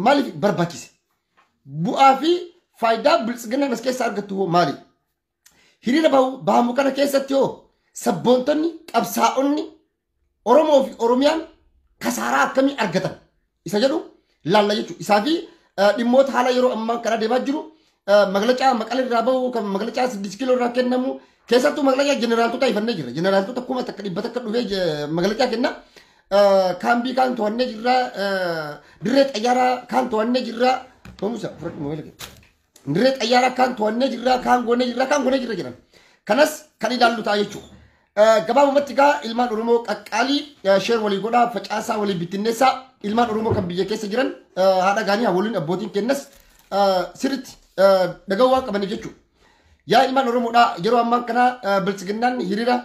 maaliif barbaachise? Bu'aa fi faayidaa biltsiginnaan as keessaa argattu hoo maali? Hiriira bahamu kana keessatti hoo sabboontonni qabsaa'onni Oromoo fi Oromiyaan kasaaraa akkamii argatan isa jedhu laalla jechuudha. Isaa fi dhimmoota haala yeroo ammaa kana deemaa jiru maglacaa Maqalee irraa bahu kan maglacaa 6 kiiloo irraa kennamu keessattuu maglacaa jeneraaltota ifannee jira. Jeneraaltota 1100 dhufee maglacaa kenna. Kaambii kaan to'annee jirra. Dirree xayyaaraa kaan to'annee jirra. Oomisha fudhadhu moobaayila kee. Dirree xayyaaraa kaan to'annee jirra. Kaan goonee jirra. Kaan goonee jirra jedhan. Kanas kan ilaallu ta'a jechuudha. Gabaabumatti egaa ilmaan Oromoo qaqqaalii share walii godhaa, facaasaa walii bittinneessaa, ilmaan Oromoo kan biyya keessa jiran haadha gaanii waliin abbootiin kennas sirriitti dhaga'uu waan qabaniif jechuudha. Yaa ilmaan Oromoodhaa, yeroo ammaa kana biltsiginnaan hiriira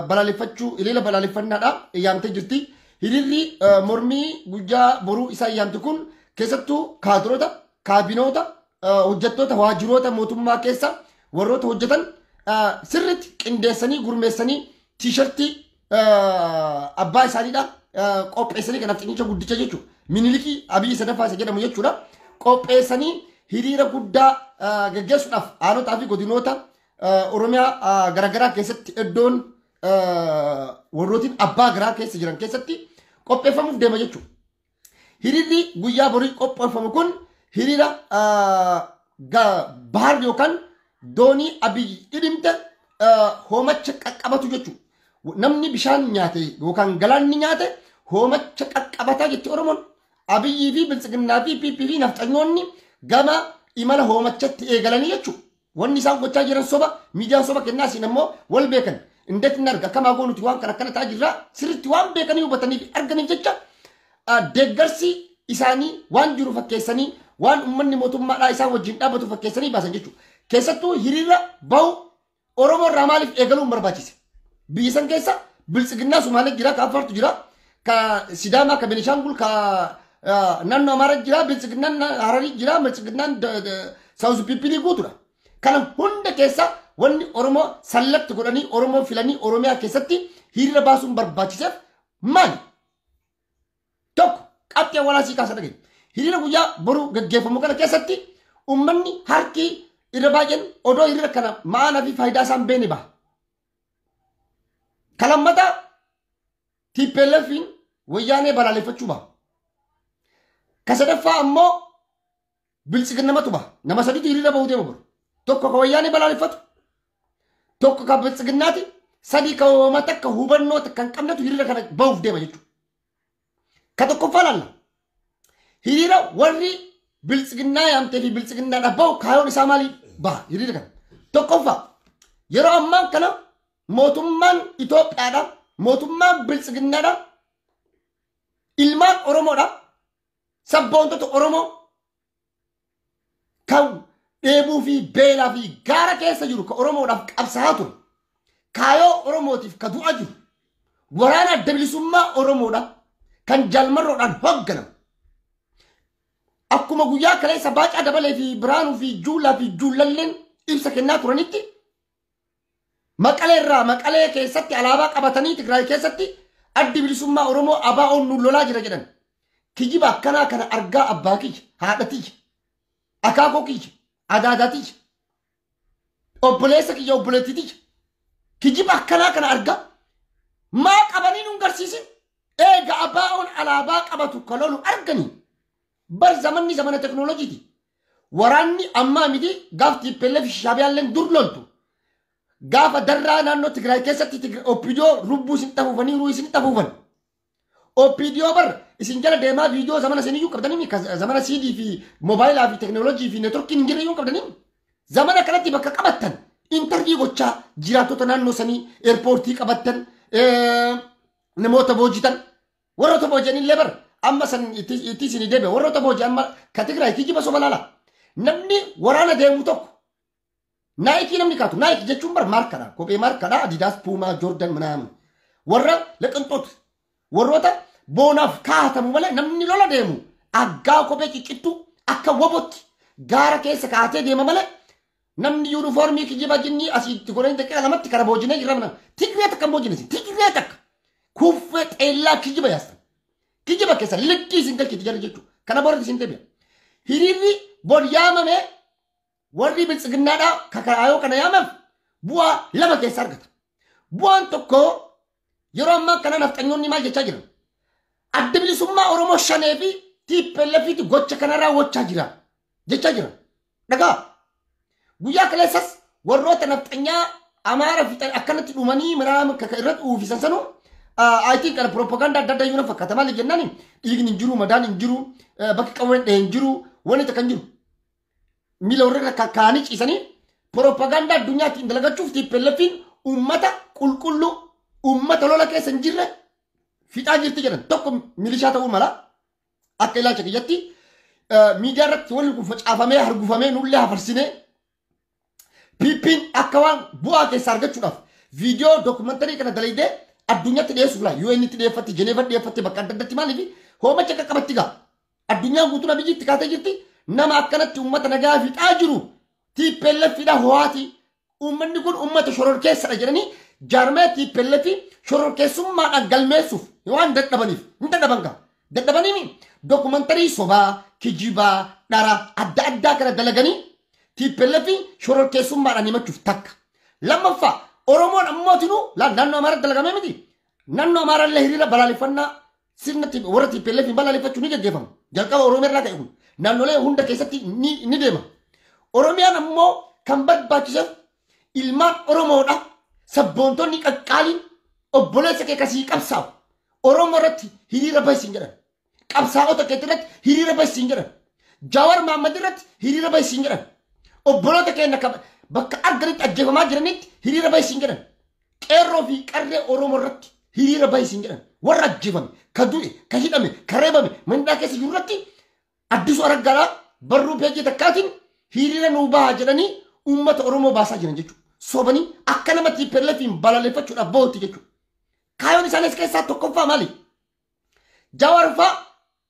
balaaleffachuu, hiriira balaaleffannaadha yaamtee jirti. Hiriirri mormii guyyaa boruu isaa yaamte kun keessattuu kaadiroota, kaabinoota, hojjettoota waajjiroota mootummaa keessa warroota hojjetan sirriitti qindeessanii gurmeessanii tiishartii abbaa isaaniidha qopheessanii, kanaaf xinnicha guddicha jechuudha. Minilikii Abiyyi sadaffaa isa jedhamu jechuudha. Qopheessanii hiriira guddaa gaggeessuudhaaf aanotaa fi godinoota Oromiyaa garaagaraa keessatti iddoon warrootiin abbaa garaa keessa jiran keessatti qopheeffamuuf deema jechuudha. Hiriirri guyyaa borii qopheeffamu kun hiriira bahar yookaan doonii Abiyyi dhidhimte hoomacha qaqqabatu jechuudha. Namni bishaan nyaate yookaan galaanni nyaate hoomacha qaqqabataa jetti Oromoon. Abiyyii fi biltsiginnaa fi PP fi nafxanyoonni gama imala hoomachatti eegalanii jechuudha. Wanni isaan gochaa jiran soba, miidiyaan soba kennaa siin ammoo wal beekan. Indeet inni arga akkamaa goonuti waan kana akkana ta'aa jirra sirriitti waan beekanii hubatanii fi arganiif jecha deeggarsi isaanii waan jiru fakkeessanii, waan uummanni mootummaadhaa isaan wajjin dhaabbatu fakkeessanii baasan jechuudha. Keessattuu hiriira bahu Oromoo irraa maaliif eegaluun barbaachise? Biyya san keessa biltsiginnaa Sumaalee jira, ka Affaartu jira, ka Sidaamaa, ka Benishaangul, ka naannoo Amaaraa jira, biltsiginnaan Hararii jira, biltsiginnaan Saawuz Piippilii guutuudha. Kana hunda keessa wanni Oromoo sallatti godhanii Oromoo filanii Oromiyaa keessatti hiriira baasuun barbaachiseef maali? Tokko qabxii awwaalaa sii kaasa dhagaye. Hiriira guyyaa boruu gaggeeffamu kana keessatti uummanni harki irra baay'een odoo hiriira kana ma'aanaa fi faayidaa isaan beene baha. Ka lammataa TPLFin wayyaanee balaaleffachuu baha. Ka sadaffaa ammoo biltsiginnamatu baha. Nama sadiitu hiriira bahuu deema boru. Tokko ka wayyaanee balaaleffatu, tokko ka biltsiginnaati, sadii ka hooma takka hubannoo takka hin qabnetu hiriira kana bahuuf deema jechuudha. Ka tokkoffaa laalla. Hiriira warri biltsiginnaa yaamtee fi biltsiginnaadhaaf bahu kaayoon isaa maalii baha hiriira kana? Tokkoffaa, yeroo ammaan kana mootummaan Itoophiyaadha, mootummaan biltsiginnaadha, ilmaan Oromoodha, sabboontota Oromoo kan dheebuu fi beelaa fi gaara keessa jiru, ka Oromoodhaaf qabsaa'aa ture, kaayoo Oromootiif ka du'aa jiru, waraana adda bilisummaa Oromoodha kan Jaalmarroodhaan hoogganamu. Akkuma guyyaa kaleessa Baacaa Dabalee fi Biraanuu fi Juulaa fi Juullalleen ibsa kennaa turanitti, Maqalee irraa Maqalee keessatti alaabaa qabatanii Tigraay keessatti addi bilisummaa Oromoo ABO'n nu lolaa jira jedhan. Kijiba akkanaa kana argaa abbaa kiyya, haadha tiyya, akaakoo kiyya, adaadaa tiyya, obboleessa kiyya, obboleettii tiyya. Kijiba akkanaa kana argaa maa qabanii nu garsiisin? Eega ABO'n alaabaa qabatu ka lolu arganii, bar zamanni zamana teknooloojiiti. Waraanni ammaa miti, gaaf TPLF Shaabiyaalleen dur loltu. Gaafa darraa naannoo Tigraay keessatti OPDO rubbuu isin xafuufanii ruu isin xafuufan. OPDO bar isin jala deemaa viidiyoo zamana isin iyyuu qabdanii, zamana CD fi moobaayilaa fi teknooloojii fi neetworkiin hin jirre iyyuu qabdanii. Zamana kanatti bakka qabattan interview gochaa jiraattota naannoo sanii, eerpoortii qabattan, namoota boojitan, warroota booji'anillee bar amma san itti isin deebi'a, warroota booji'an amma ka Tigraay kijiba soba laala. Namni waraana deemu tokko Nike namni kaatu, Nike jechuun bar maarkadha, kophee maarkadha, Adidas, Puma, Jordan ምናምን warra ለቅንጦት warroota boonaaf kaatamu malee namni lola deemu aggaa kophee ciccittuu akka wobotti gaara keessa kaatee deema malee namni yuunifoormii kijiba jinnii asitti godhanii daqiiqa lamatti kara boojinee jira mana Tigree takka hin boojine, Tigree takka kuffee xeellaa kijiba yaastan, kijiba keessa likkii isin galchiti jara jechuudha. Kana booda isin deebi'a. Hiriirri bor yaamame warri biltsiginnaadhaa kakaayoo kana yaamame bu'aa lama keessa argata. Bu'aan tokko yeroo ammaa kana nafxanyoonni maal jechaa jiran? Adda bilisummaa Oromoo shanee fi TPLFiitu gocha kana raawwachaa jira jechaa jiran. Dhagaa guyyaa kaleessas warroota nafxanyaa Amaara fixan akkanatti dhumanii miraama irratti uwwisan sanuu I think kana propaganda adda addaa iyyuu na fakkaata. Maaliif jennaan dhiigni hin jiru, madaan hin jiru, bakki qawween dhahee hin jiru, wanni takka hin jiru. Miila warra kaanii ciisanii propaganda addunyaatti hin dalagachuuf TPLFiin uummata qulqulluu uummata lola keessa hin jirre fixaa jirti jedhan. Tokko milishaa ta'uu mala akka ilaalcha kiyyatti miidiyaa irratti wanni kun facaafamee hargufamee nullee hafarsinee PP'n akka waan bu'aa keessaa argachuudhaaf viidiyoo dookumantarii kana dalaydee addunyaatti dhiyeessuuf laa UN itti dhiyeeffatti, Jeneeva dhiyeeffatti, bakka adda addaatti. Maaliif hoomacha qaqqabatti gaa addunyaan guutuun abiyyi itti kaatee jirti. Nama akkanatti uummata nagaa fixaa jiru TPLF dha ho'aati, uummanni kun uummata shororkeessadha jedhanii jaarmee TPLF shororkeessummaadhaan galmeessuuf waan dadhabaniif hin dadhaban gaa dadhabanii dookumantarii sobaa kijibaa dhara adda addaa kana dalaganii TPLF shororkeessummaadhaan himachuuf takka. Lammaffaa Oromoon ammootinuu naannoo Amaaraa dalagamee miti. Naannoo Amaaraa illee hiriira balaaleffannaa sirna warra TPLF hin balaaleffachuu ni gaggeeffama. Jalqaba Oromiyaa irraa ka'e kun naannolee hunda keessatti ni deema. Oromiyaan ammoo kan barbaachiseef ilmaan Oromoodha. Sabboontonni qaqqaaliin obboleessa kee kasii qabsaa'u. Oromoo irratti hiriira baysiin jedhan. Qabsaa'ota keetti irratti hiriira baysiin jedhan. Jawaar Mahaammad irratti hiriira baysiin jedhan. Obboloota keenya bakka arganitti ajjeefamaa jiranitti hiriira baysiin jedhan. Qeerroo fi qarree Oromoo irratti hiriira baysiin jedhan. Warra ajjeefame, ka du'e, ka hidhame, ka reebame, mandaa keessa jiru irratti Addisuu Araggaadhaa barruu peejii takkaatiin hiriira nuu bahaa jedhanii uummata Oromoo baasaa jiran jechuudha. Sobanii akka nama TPLFiin balaaleffachuudhaaf bahutti jechuudha. Kaayoon isaanis keessaa tokkoffaa maali? Jawaar fa'aa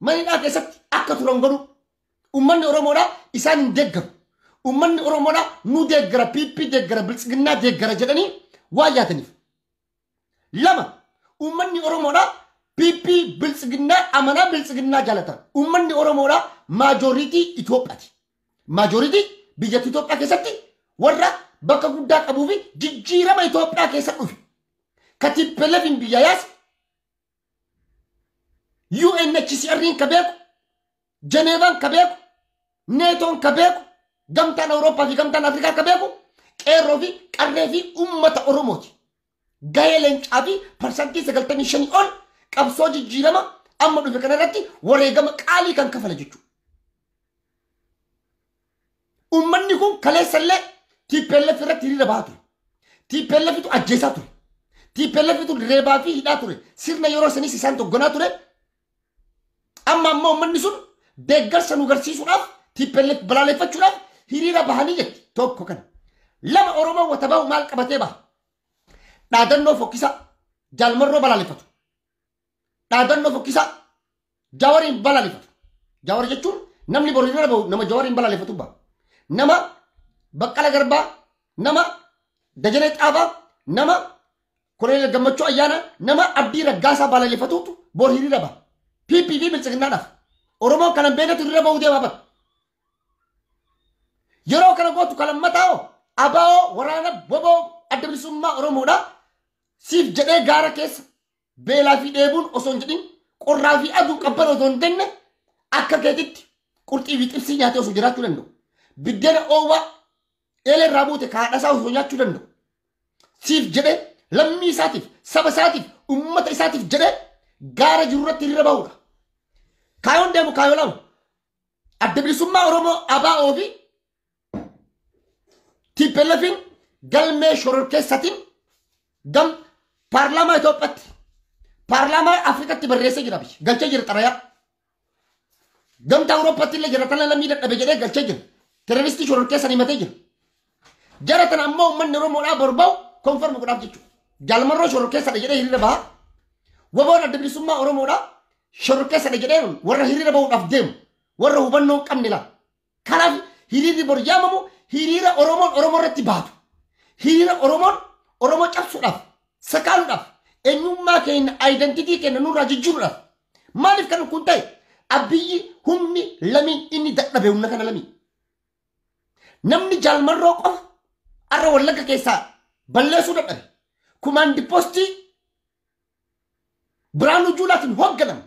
manidhaa keessatti akka turan godhu. Uummanni Oromoodhaa isaan hin deeggaru. Uummanni Oromoodhaa nu deeggara, PP deeggara, biltsiginnaa deeggara jedhanii waa yaadaniif. Lama, uummanni Oromoodhaa PP biltsiginnaa amanaa, biltsiginnaa jaalata. Uummanni Oromoodhaa maajoriitii Itoophiyaati. Maajoriitii biyyattii Itoophiyaa keessatti warra bakka guddaa qabuu fi jijjiirama Itoophiyaa keessa dhufe. Ka TPLFin biyya yaase UNHCR'n ka beeku, Jeneevaan ka beeku, NATO'n ka beeku, gamtaan Awurooppaa fi gamtaan Afrikaa ka beeku, qeerroo fi qarree fi uummata Oromooti. Gahee leencaa fi 95% ol qabsoo jijjiirama amma dhufe kanarratti wareegama qaalii kan kafale jechuudha. Uummanni kun kaleessallee TPLF irratti hiriira bahaa ture. TPLFtu ajjeesaa ture. TPLFtu reebaa fi hidhaa ture. Sirna yeroo sanis isaan togganaa ture. Amma ammoo uummanni sun deeggarsa nu garsiisuudhaaf TPLF balaaleffachuudhaaf hiriira bahanii jetti tokko kana. Lama, Oromoo wata bahu maal qabatee baha? Dhaadannoo fokkisaa Jaalmarroo balaaleffatu. Dhaadannoo fokkisaa Jaawariin balaaleffatu. Jaawar jechuun namni boru hiriira bahu nama Jaawariin balaaleffatu baha. Nama Baqqala Garbaa, nama Dajanee Xaafaa, nama Koloneel Gammachuu Ayyaana, nama Abdii Raggaasaa balaaleffatuutu bor hiriira baha. PP fi biltsiginnaadhaaf. Oromoon kanan beekatu hiriira bahuu deemaa bara. Yeroo kana gootu kalammataa hoo ABO waraana boboo adda bilisummaa Oromoodha. Siif jedhee gaara keessa beelaa fi dheebuun osoo hin jedhin, qorraa fi aduu qabbana osoo hin jenne, akka keetitti qurxii fi xibsii nyaatee osoo jiraachuu danda'u. Biddeena oowwaa eelee irraa buute kaadhasaa osoo nyaachuu danda'u. Siif jedhee lammii isaatiif, saba isaatiif, uummata isaatiif jedhee gaara jiru irratti hiriira bahudha. Kaayoon deemu kaayoo lama. Adda bilisummaa Oromoo ABO fi TPLFin galmee shororkeessatiin gam paarlaamaa Itoophiyaatti, paarlaamaa Afrikaatti barreessee jira biyya. Galchee jira xarayaa. Gamtaa Awurooppaatti illee jira tana lammii dadhabe jedhee galchee jira. Terroristii shororkeessan himatee jira. Jara tana ammoo uummanni Oromoodhaa borba'u confirm godhaaf jechuudha. Jaalmarroo shororkeessadha jedhee hiriira baha. Waboon adda bilisummaa Oromoodhaa shororkeessadha jedhee warra hiriira bahuudhaaf deemu warra hubannoo hin qabne laa. Kanaaf hiriirri bor yaamamu hiriira Oromoon Oromoo irratti baatu. Hiriira Oromoon Oromoo cabsuudhaaf, sakaaluudhaaf, eenyummaa keenya, identity keenya nurraa jijjiiruudhaaf. Maaliif kan kun ta'e? Abiyyi humni lamiin inni dadhabe humna kana lamii. Namni Jaalmarroo qofa arra Wallagga keessaa balleessuu dadhabe. Kumaandi poostii Biraanuu Juulaatiin hoogganamu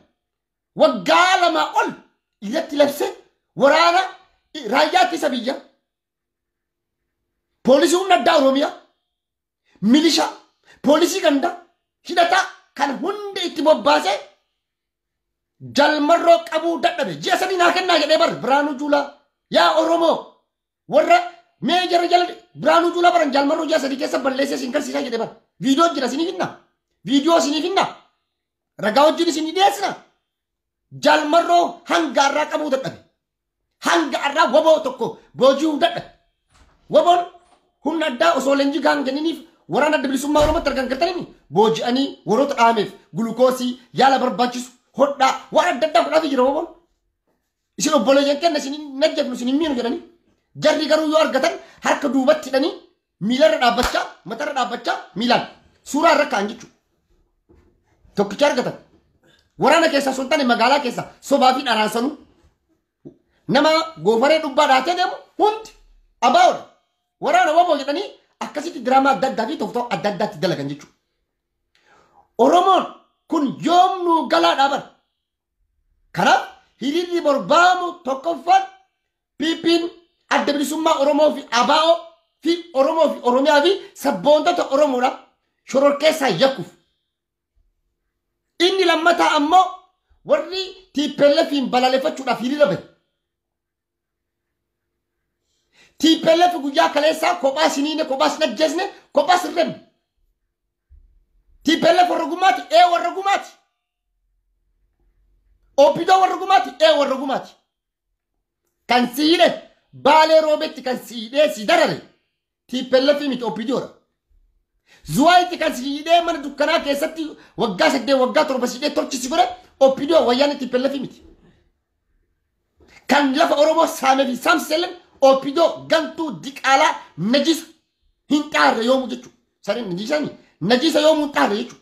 waggaa 2 ol irratti labsee waraana raayyaa ittisa biyya poolisii humna addaa Oromiyaa milishaa poolisii gandaa hidhataa kan hundi itti bobbaasee Jaalmarroo qabuu dadhabe. Ji'a 3 naa kennaa jedhee bar Biraanuu Juulaa yaa Oromoo warra mee jara jala Biraanuu Juulaa baran Jaalmarroo ji'a 3 keessa balleessee isin garsiisaa jedhee bar. Viidiyoo jira isinii finna. Viidiyoo isinii finna. Ragaa wajjin isinii dhiyeessina. Jaalmarroo hanga har'aa qabuu dadhabe. Hanga har'aa waboo tokko booji'uu dadhabe. Waboon humna addaa osoo leenjii gahaan kenniniif waraana adda bilisummaa Oromootti argan gartanii booji'anii warroota dhaameef gulukoosii yaala barbaachisu hodhaa waan adda addaa godhaafii jira waboon. Isin obboleeyyan kenna isin najjabnu isin hin miinu jedhanii. Jarri garuu yoo argatan harka duubatti hidhanii miilarra dhaabbachaa matarra dhaabbachaa miilaan suuraa irra kaa'an jechuudha. Tokkicha argatan. Waraana keessaa osoo hin taane magaalaa keessa sobaa fi dharaansanuu nama goofaree dhubbaa dhaatee deemu hundi abaa'oodha. Waraana waboo jedhanii akkasitti diraamaa adda addaa fi tooftaa adda addaatti dalagan jechuudha. Oromoon kun yoomnuu galaa dhaaban. Kanaaf hiriirri borbaamu tokkoffaan PP'n adda bilisummaa Oromoo fi abaa'oo fi Oromoo fi Oromiyaa fi sabboontota Oromoodha shororkeessaa yakkuuf. Inni lammataa ammoo warri TPLF'n balaaleffachuudhaaf hiriira bahe. TPLF guyyaa kaleessaa kophaa siniine kophaa sin ajjeesne kophaa sin reebne. TPLF warra gumaati ee warra gumaati. OPDO warra gumaati ee warra gumaati. Kan si hidhe Baalee Roobetti kan si hidhee si darare TPLF miti OPDOdha. Zuwaayitti kan si hidhee mana dukkanaa keessatti waggaa 8 waggaa 7 si hidhee tolchisi godhe OPDO wayyaanee TPLF miti. Kan lafa Oromoo saamee fi saamsise OPDO gantuu diqaalaa najisa hin xaarre yoomuu jechuudha. Sareen najisanii najisa yoomuu hin xaarre jechuudha.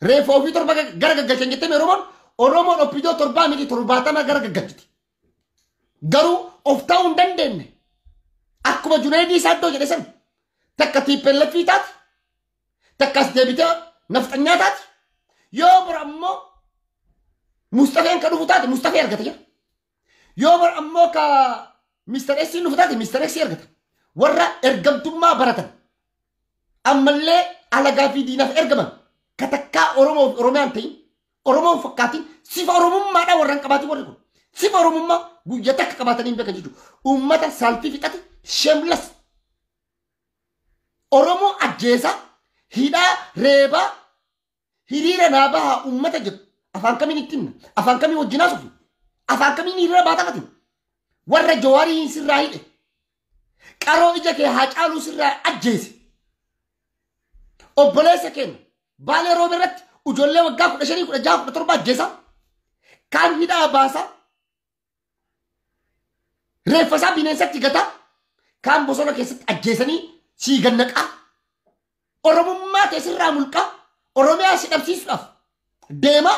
Reefa ofii 7 gara gaggalchan jettee Oromoon Oromoon OPDO 7 miti 70 gara gaggalchiti. Garuu of ta'uu hin dandeenye. Akkuma Junaydii Saaddoo jedhe sana takka TPLF taati takka as deebitee nafxanyaa taati yoo bor ammoo Mustafeen ka dhufu taate Mustafee argata jira. Yoo bor ammoo ka Mr. S dhufu taate Mr. S argata. Warra ergamtummaa baratan ammallee alagaa fi diinaaf ergaman ka takkaa Oromoo fi Oromiyaan ta'in Oromoon fakkaatiin sifa Oromummaadhaan warra hin qabaatin warri kun. Sifa Oromummaa guyyaa takka qabaatanii hin beekan jechuudha. Uummata saalfii fixate shameless. Oromoo ajjeesaa hidhaa reebaa hiriira naa bahaa uummata jedhu afaan kamiin itti himna? Afaan kamiin wajjin haasofna? Afaan kamiin hiriira baatafatin? Warra Jawaarii sirraa hidhe qaroo ija kee haa caaluu sirraa ajjeese. Obboleessa keenya Baalee Roobe irratti ijoollee waggaa 15 16 17 ajjeesaa kaan hidhaa baasaa reeffasaa bineensatti gataa kaan bosona keessatti ajjeesanii sii gannaqaa Oromummaa kee sirraa mulqaa Oromiyaa si dhabsiisuudhaaf deemaa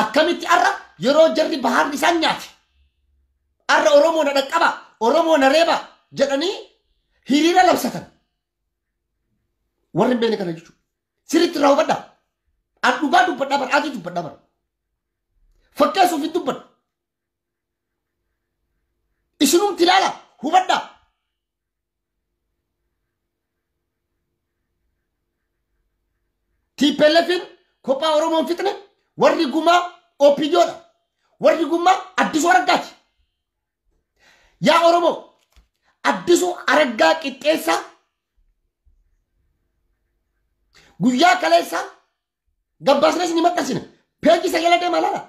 akkamitti arra yeroo jarri bahaarri isaan nyaate arra Oromoo na dhaqqabaa Oromoo na reebaa jedhanii hiriira labsatan. Warri hin beekne kana jechuudha. Sirriitti irraa hubadhaa. An dhugaa dubbadhaa bara adii dubbadhaa bara. Fakkeessuuf hin dubbadhu. Isinumti ilaala hubadhaa. TPLF'n kophaa Oromoon fixne warri gumaa OPDOdha. Warri gumaa Addisuu Araggaati. Yaa Oromoo Addisuu Araggaa qixxeessaa guyyaa kaleessaa gabbaasnes ni maxxansina. Peeji isa jala deemaa laala.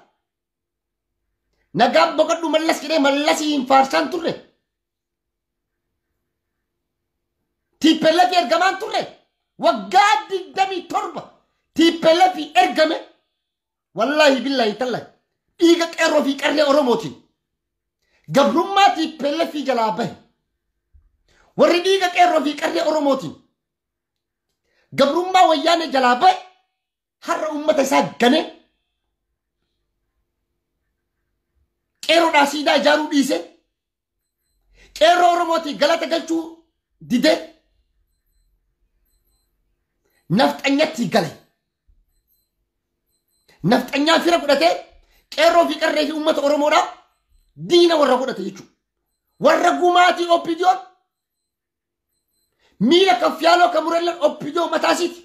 Nagaan boqodhu Mallas jedhee Mallasii hin faarsaan turre. TPLF ergamaan turre. Waggaa 27 TPLF ergame. Wallaahi billaahi tallaahi. Dhiiga qeerroo fi qarree Oromootiin. Gabrummaa TPLF jalaa bahe. Warri dhiiga qeerroo fi qarree Oromootiin. Gabrummaa wayyaanee jalaa bahe har'a uummata isaa ganee Qeerroodhaa siidaa ijaaruu dhiise. Qeerroo Oromootii galata galchuu dide. Nafxanyatti gale. Nafxanyaa fira godhatee qeerroo fi qarree fi uummata Oromoodhaa diina warra godhate jechuudha. Warra gumaatii OPDO'n miila kaffiyaaloo kan murellan OPDO mataasiiti.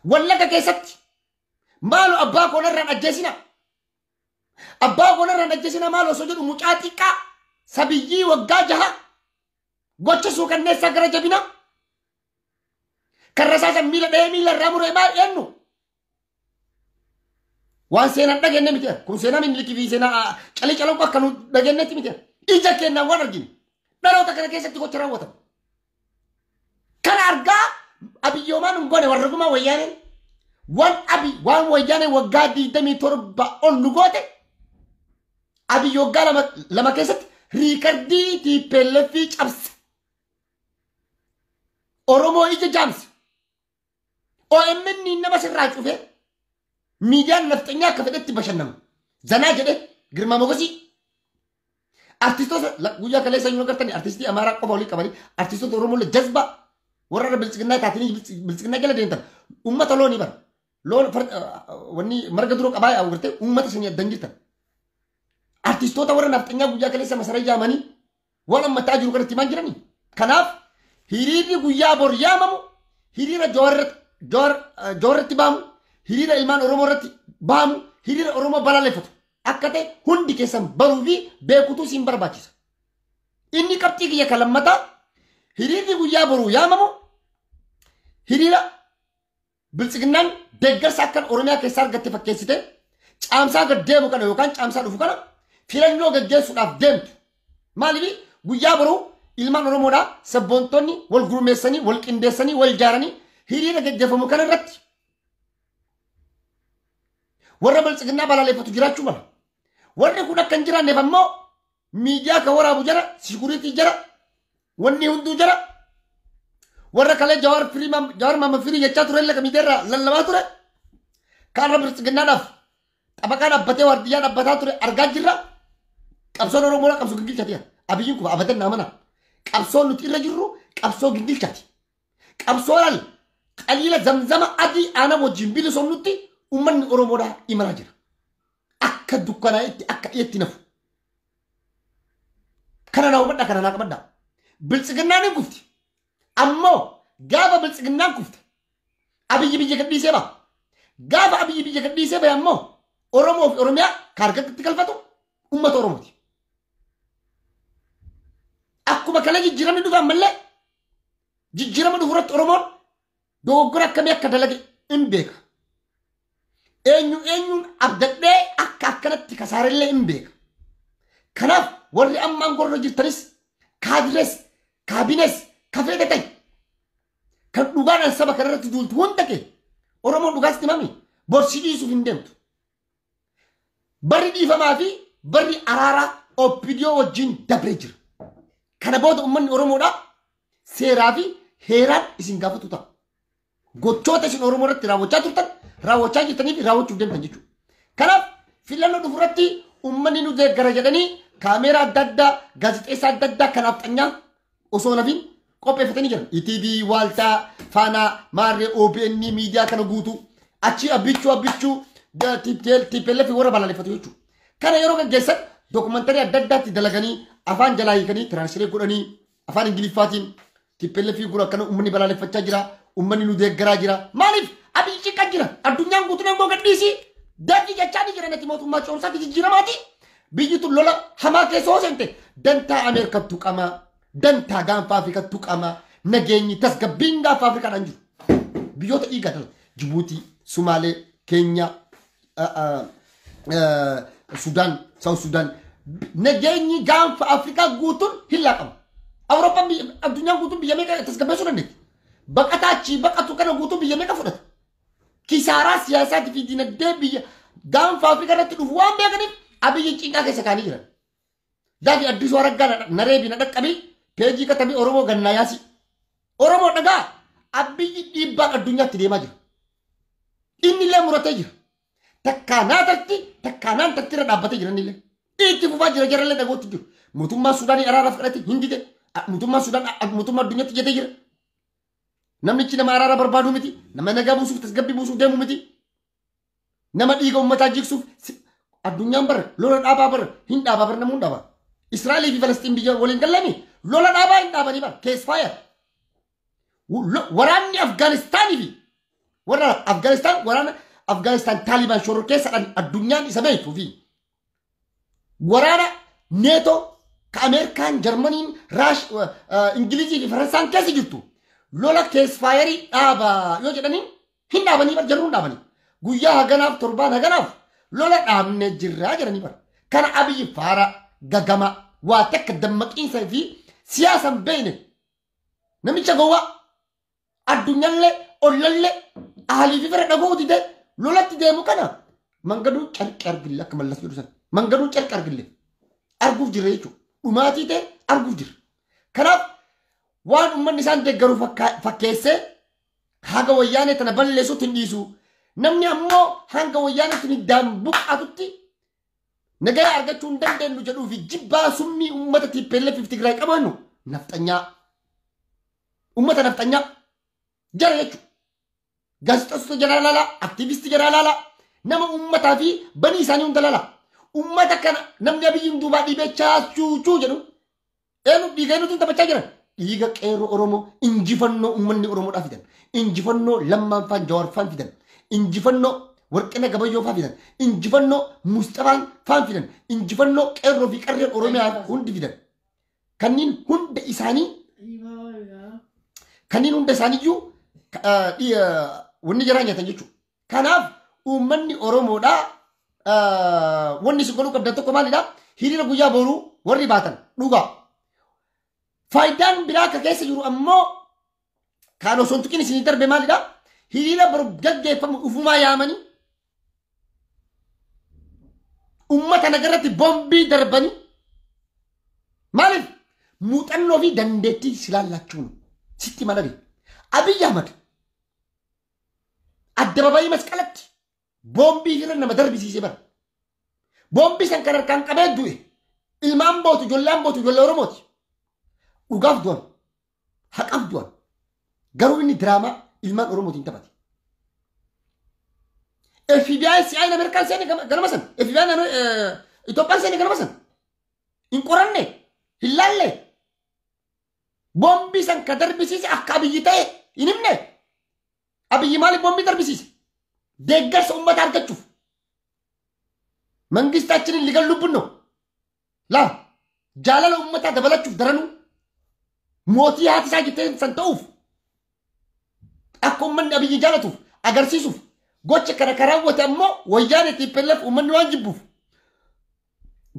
Wallaga keessatti maaloo abbaa koonarraan ajjeesina. Abbaa koonarraan ajjeesina maaloo osoo jedhu mucaa xiqqaa sabiyyii waggaa 6 gocha suukanneessaa gara jabina. Kan rasaasan miila dhahee miila irraa muree maal eenyu? Waan seenaan dhageenye miti. Kun seenaa Minilikii fi seenaa calii calaqu akka nu dhageenyetti miti. Ija keenyaan waan arginu. Dhaloota kana keessatti gocha raawwatamu. Kana argaa Abiyyoomaan hin goone warra gumaa wayyaaneen waan abi waan wayyaaneen waggaa 27 ol nu goote Abiyyi waggaa lama keessatti riikardii TPLF cabse. Oromoo ija jaamse. OMN nama sirraa cufee miidiyaan nafxanyaa akka fedhetti bashannanu. Zanaa jedhe Girmaa Mogosii. Artistoota guyyaa kaleessa yoo agartani artistii Amaaraa qofa olii qabanii artistoota Oromoo jazba warra biltsiginnaa taatanii biltsiginnaa jala deemtan uummata loonii bara. Loon wanni marga duroo qabaa yaa'u gartee uummata sanii addan jirtan. Artistoota warra nafxanyaa guyyaa kaleessa masara jaamanii waan ammataa jiru kanatti himaan jiranii. Kanaaf hiriirri guyyaa bor yaamamu hiriira Jawaarratti baamu hiriira ilmaan Oromoo irratti baamu hiriira Oromoo balaaleffatu akka ta'e hundi keessan baruu fi beekutu siin barbaachisa. Inni qabxii kiyya kan lammataa hiriirri guyyaa boruu yaamamu hiriira biltsiginnaan deeggarsa akkan Oromiyaa keessaa argatte fakkeessite caamsaa gad deemu kana yookaan caamsaa dhufu kana filannoo gaggeessuudhaaf deemtu. Maaliif guyyaa boruu ilmaan Oromoodhaa sabboontonni wal gurmeessanii wal qindeessanii wal ijaaranii hiriira gaggeeffamu kana irratti warra biltsiginnaa balaaleffatu jiraachuu mala. Warri kun akka hin jiraanneef ammoo miidiyaa kan waraabu jara, sikuriitii jara, wanni hunduu jara. Warra kalee Jawaar firii Jawaar Maama firii jechaa ture illee kan miidiyaa irraa lallabaa ture. Kaarra biltsiginnaadhaaf xabaqaa dhaabbatee waardiyyaa dhaabbataa ture argaa jirra. Qabsoon Oromoodhaa qabsoo gingilchaati. Abiyyiin kun abadan naa mana. Qabsoon nuti irra jirru qabsoo gingilchaati. Qabsoo laal qaliila zamzama adii aanaa wajjin bilisoomnutti uummanni Oromoodhaa imalaa jira. Akka dukkanaa'etti akka dhiyeetti nafu. Kana naa hubadhaa kana naa qabadhaa. Biltsiginnaan hin kufti. Ammoo gaafa biltsiginnaan kufte Abiyyi biyya gadhiisee ba'a. Gaafa Abiyyi biyya gadhiisee bahe ammoo Oromoo fi Oromiyaa ka harkatti galfatu uummata Oromooti. Akkuma kana jijjiiramni dhufe ammallee jijjiirama dhufu irratti Oromoon dogoggora akkamii akka dalage hin beeka. Eenyu eenyuun abdadhee akka akkanatti kasaarellee hin beeka. Kanaaf warri ammaan gorra jirtanis kaadirees kaabinees kafeete ta'e kan dhugaadhaan saba kanarratti duultu hunda kee Oromoon dhugaas himami borsi dhiisuuf hin deemtu. Barri dhiifamaa fi barri araaraa OPDO wajjin dabree jira. Kana booda uummanni Oromoodhaa seeraa fi heeraan isin gaafatu ta'a. Gochoota isin Oromoo irratti raawwachaa turtan raawwachaa jirtanii fi raawwachuuf deemtan jechuudha. Kanaaf filannoo dhufu irratti uummanni nu deeggara jedhanii kaameeraa adda addaa gaazexeessaa adda addaa kanaaf xanyaa osoo nafiin qopheeffatanii jiran. ETV, Waaltaa, Faanaa, Maarree, OBN miidiyaa kana guutuu achi abbichuu TPLF warra balaaleffatu jechuudha. Kana yeroo gaggeessan dookumantarii adda addaatti dalaganii afaan jalaa hiikanii tiraansleet godhanii afaan Ingiliffaatiin TPLF gura akkana uummanni balaaleffachaa jira. Uummanni nu deeggaraa jira. Maaliif Abiyyi ciqqaa jira. Addunyaan guutuun aangoo gadhiisii daandii jechaa ni jira natti mootummaa ce'umsaatti jijjiiramaati. Biyyi tun lola hamaa keessa hoo seente dantaa Ameerikattu qama dantaa gaanfa Afrikattu qama nageenyi tasgabbiin gaanfa Afrikaadhaan jiru. Biyyoota dhiigaa dhala Jibuutii, Sumaalee, Keenyaa, Sudaan, Saawut Sudaan nageenyi gaanfa Afrikaa guutuun hin laaqamu. Awurooppaan addunyaan guutuun biyya meeqa tasgabbeessuu dandeetti? Baqataa achii baqatu kana guutuun biyya meeqa fudhata? Kisaaraa siyaasaatii fi dinagdee biyya gaanfa Afrikaa irratti dhufu waan beekaniif Abiyyi cinqaa keessa kaanii jiran. Daafi Addisuu Araggaa nareebi na dhaqqabii peejii katabii Oromoo gannaa yaasi. Oromoo dhagaa Abiyyi dhiibbaan addunyaatti deemaa jira. Inni illee muratee jira. Takkaa naa tarti takkaa naan tarti irra dhaabbatee jiranillee. Itti fufaa jira jarallee dhagootti jiru. Mootummaa Suudaanii araaraaf kadhate hin dide. Mootummaa Sudaan mootummaa addunyaatti jedhee jira. Namichi nama araara barbaadu miti. Nama nagaa buusuuf tasgabbii buusuuf deemu miti. Nama dhiiga uummataa jigsuuf addunyaan bara lola dhaabaa bara hin dhaabaa bara namuu hin dhaabaa. Israa'elii fi Falastiin biyya waliin galanii lola dhaabaa hin dhaabanii bara ceasefire. Waraanni Afgaanistaanii fi warra Afgaanistaan waraana Afgaanistaan Taalibaan shororkeessaadhaan addunyaan isa beektuu fi waraana Neetoo ka Ameerikaan, Jarmaniin, Raash, Ingilizii fi Faransaan keessa jirtu lola ceasefire dhaabaa yoo jedhanii hin dhaabanii bara jarruu hin dhaabanii. Guyyaa haganaaf torbaan haganaaf lola dhaabnee jirraa jedhanii bara. Kana Abiyyi faara gagama waa takka dammaqiinsa fi siyaasa hin beekne namicha gowwaa addunyaallee ollallee aalii fi fira dhagoo didee lolatti deemu kana mangaduu carqi argille akka mallas jedhu sana mangaduu carqi argille arguuf jirra jechuudha. Dhumaatii ta'e arguuf jirra. Kanaaf waan uummanni isaan deeggaru fakkeessee haga wayyaanee tana balleessuutti hin dhiisu. Namni ammoo hanga wayyaanee tuni hiddaan buqqaatutti nagaa argachuu hin dandeenyu jedhuu fi jibbaa summii uummata TPLF fi Tigraay qabannu nafxanyaa. Uummata nafxanyaa jara jechuudha. Gaazexeessitoota jara laalaa, aktiivistii jara laalaa, nama uummataa fi banii isaanii hunda laalaa. Uummata kana namni Abiyyiin duubaa dhiibee chaachuu jedhu eenyu dhiiga eenyutu taphachaa jiran? Dhiiga qeerroo Oromoo injifannoo uummanni Oromoodhaa fidan. Injifannoo Lammaanfaan Jawaarfaan fidan. Injifannoo Warqina Gabayyoo faa fidan. Injifannoo Musxafaan faan fidan. Injifannoo qeerroo fi qarreen Oromiyaa hundi fidan. Kanneen hunda isaanii kanneen hunda isaaniiyyuu wanni jaraa nyaatan jechuudha. Kanaaf uummanni Oromoodhaa wanni isin godhuu qabdan tokko maalidhaa? Hiriira guyyaa boruu warri baatan dhugaa. Faayidaan biraa akka keessa jiru ammoo kan osoo hin tuqin isinii darbe maalidhaa? Hiriira boru gaggeeffamu ufumaa yaamanii uummata nagarratti boombii darbanii maaliif muuxannoo fi dandeettii silaallachuun sitti malabe. Abiyyi Ahmad addababayii masqalatti boombii hiriira nama darbisiisee bara. Boombii san kan harkaan qabee du'e ilmaan bootu ijoolleen bootu ijoollee Oromooti. Dhugaaf du'an haqaaf du'an garuu inni diraamaa ilmaan Oromootiin taphate. FBI CIA Ameerikaan seene ganama san FBI Itoophiyaan seene ganama san hin qoranne hin laalle boombii san ka darbisiise akka Abiyyi ta'e hin himne. Abiyyi maaliif boombii darbisiise? Deeggarsa uummata argachuuf. Mangistaachinin ligallubbun ነው. Laa jaalala uummataa dabalachuuf daranuu mootii haati isaa jettee san ta'uuf akka uummanni Abiyyi jaalatuuf agarsiisuuf gocha kana kan raawwate ammoo wayyaanee TPLF uummanni waan jibbuuf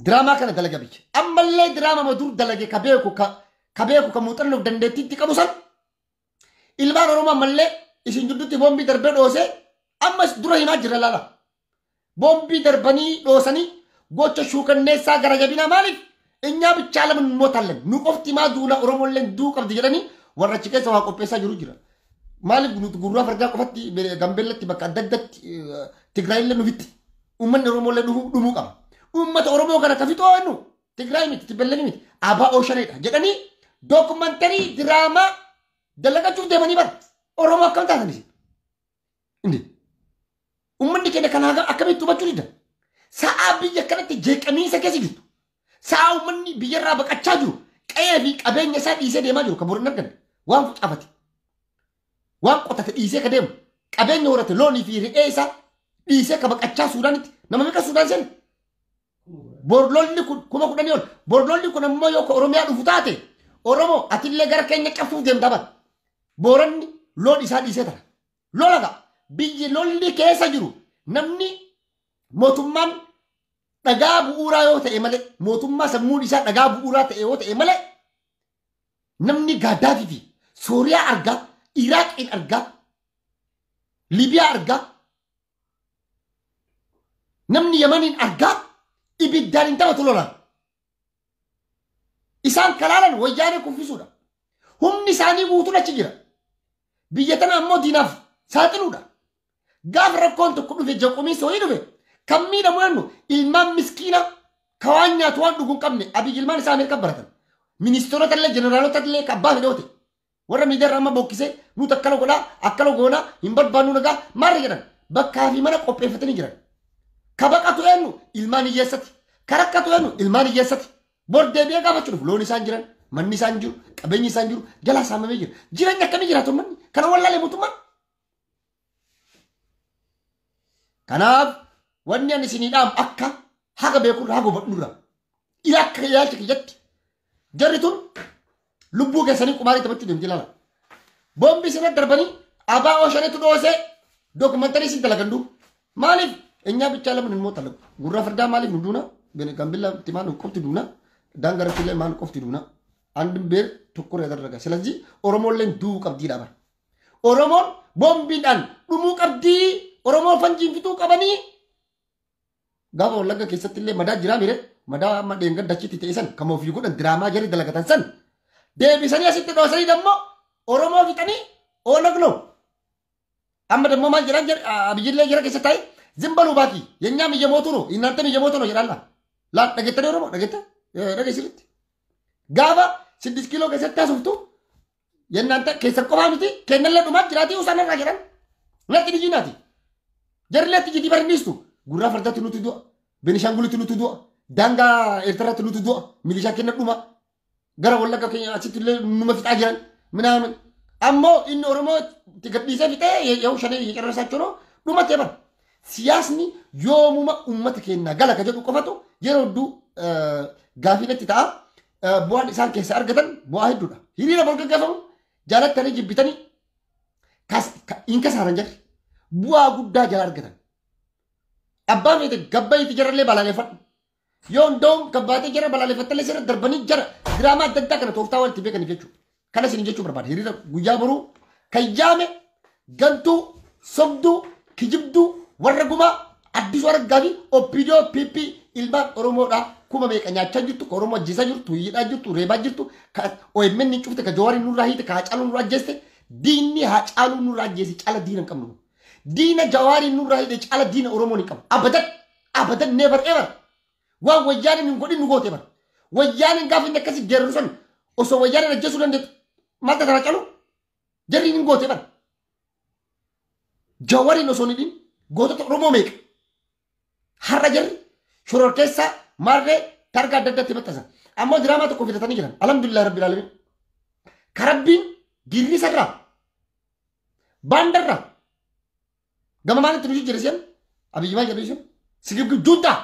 diraamaa kana dalaga biyya. Ammallee diraamaa dur dalage ka beeku ka beeku ka muuxannoof dandeettiitti qabu san ilmaan Oromoo ammallee isin gidduutti boombii darbee dhoosee ammas dura himaa jira laala. Boombii darbanii dhoosanii gocha shuukanneessaa gara jabinaa maaliif እኛ ብቻ ለምን እንሞታለን? ንቆፍቲ ማ ዱና ኦሮሞለን ዱ qabdi jedhanii warra achi keessa waa qopheessaa jiru jira. Maaliif nuti gurraa fardaa qofatti Gambeellatti bakka adda addaatti Tigraayillee nufitti uummanni Oromollee dhumuu qaba. Uummata Oromoo kana ka fixoo eenyu Tigraay miti Tibbellee miti ABO shaneedha jedhanii dookumantarii diraamaa dalagachuuf deemanii bara Oromoo akkam taatan isin? Indi uummanni keenya kana akkamitti hubachuu dida? Sa'aa biyya kanatti jeeqamiinsa keessa jirtu. Sa'aa uummanni biyyarraa baqachaa jiru qe'ee fi qabeenya isaa dhiisee deemaa jiru kan boru hin arganne waan facaafate waan qotate dhiisee ka deemu qabeenya horate loonii fi re'ee isaa dhiisee ka baqachaa Suudaanitti nama meeqa Suudaan seene borlolli kun 10,000 ol borlolli kun ammoo yoo ka Oromiyaa dhufu taate Oromoo atillee gara keenya cabsuuf deemtaa bara Booranni loon isaa dhiisee tara lola ga'a biyyi lolli keessa jiru namni mootummaan dhagaa bu'uuraa yoo ta'e malee mootummaa sammuun isaa dhagaa bu'uuraa ta'e yoo ta'e malee namni Gaadaafii fi Sooriyaa argaa, Iraaqiin argaa, Liibiyaa argaa, namni Yamaniin argaa ibiddaan hin taphatu lolaan. Isaan kalaalan wayyaanee kuffisuudha. Humni isaanii guutuun achi jira. Biyya tana ammoo diinaaf saaxiluudha. Gaafa rakkoon tokko dhufe jeequmsi wayii dhufe kan miidhamu eenyu ilmaan miskiina ka waan nyaatu waan dhugu hin qabne Abiy ilmaan isaa Ameerikaa baratan. Ministeerota illee jeneraalota illee ka abbaa fedhoote. Warra miidiyaa amma bokkisee nuti akkana godhaa akkana goonaa hin barbaannu nagaa maal jedhan bakkaa fi mana qopheeffatanii jiran. Ka baqatu eenyu ilmaan hiyyeessati. Ka rakkatu eenyu ilmaan hiyyeessati. Bor deebi'ee gaafachuudhaaf loon isaan jiran manni isaan jiru qabeenyi isaan jiru jalaa saamamee jira. Jireenya akkamii jiraatu manni kana wallaalee mootummaan. Kanaaf wanni ani isinii dhaamu akka haga beekurraa haga hubadhurraa akka ilaalcha kiyyatti jarri tun lubbuu keessanii qumaarii taphachuu deemti ilaala. Boombi isin darbanii abaa ooshanetu dhoosee dookumantarii isin dalagan duuba. Maaliif enyaa bichaa lama immoo talagu. Gurra fardaa maaliif nu duuna? Gambilla timaa nu qofti duuna. Daangaratti illee maal qofti duuna? Andin beer tokko irra dalaga. Silazii Oromoolleen du'uu qabdii dhaaba. Oromoon boombiidhaan dhumuu qabdii. Oromoon fanjiin fituu qabanii. Gaafa Wallagga keessatti illee madaa jiraa mire madaa amma dheengadda achitti ta'e san kan ofii godhan diraamaa jarri dalagatan san deebisanii asitti dhoosanii dammoo Oromoo fixanii Oonag ነው. Amma dammoo maal jedhan Abiyyillee jira keessa taa'e zimbaluu baaki የኛም እየሞቱ ነው እናንተም እየሞቱ ነው jedhan laa dhageettanii Oromoo dhageette dhageessiritti. Gaafa 6 kiiloo keessatti haasoftu የእናንተ keessan qofaa miti kennallee dhumaa jiraatii usanarraa jedhan natti dijinaati. Jarri leetti jidii barinniistu gurraa fardaatti nuti du'a Benishaangulitti nuti du'a daangaa Eertiraatti nuti du'a milishaa kenna dhuma gara Wallagga keenya achitti illee numa fixaa jiran minaamin ammoo inni Oromoo gadhiisee fixee yoo shanee የጨረሳቸው ነው dhumatee bara. Siyaasni yoomuma uummata keenya gala ka jedhu qofatu yeroo hedduu gaafiinatti ta'a. Bu'aan isaan keessa argatan bu'aa hedduudha. Hiriira bor gaggeeffamu jaalattanii jibbitanii hin kasaaran jarri. Bu'aa guddaa jala argatan. Abbaan feete gabbayitti jarallee balaaleffadhu. Yoo hundoon gabbaatee jara balaaleffattallee sirra darbanii jara diraamaa adda addaa kana tooftaa walitti beekaniif jechuudha. Kana isin jechuu barbaada. Hiriira guyyaa boruu kan yaame gantuu sobduu kijibduu warra gumaa Addisuu Araggaa fi OPDO PP ilmaan Oromoodhaa kuma meeqa nyaachaa jirtu ka Oromoo ajjeesaa jirtu hidhaa jirtu reebaa jirtu ka OMN hin cufte ka Jawaariin nurraa hiite ka Haacaaluu nurraa ajjeeste diinni Haacaaluu nurraa ajjeese caala diina hin qabnu. Diina Jawaariin nurraa hidhe caala diina Oromoon hin qabu. Abadan abadan never ever waan wayyaaniin hin godhin nu goote bara. Wayyaaniin gaafa inni akkasii geeraru sun osoo wayyaaniin ajjeesuu dandeettu maal taata Haacaaluu jarriin hin goote bara. Jawaariin osoo hin hidhin gootota Oromoo meeqa har'a jarri shororkeessaa maarree targa adda addaatti maxxansan. Ammoo diraamaa tokko fidatanii jiran. Alhamdulillah rabbil alamin. Karabbiin girrisarraa baandarraa gama maalitti nu jijjiire seen Abiyyi maal jedhu seen sigibgib juuntaa.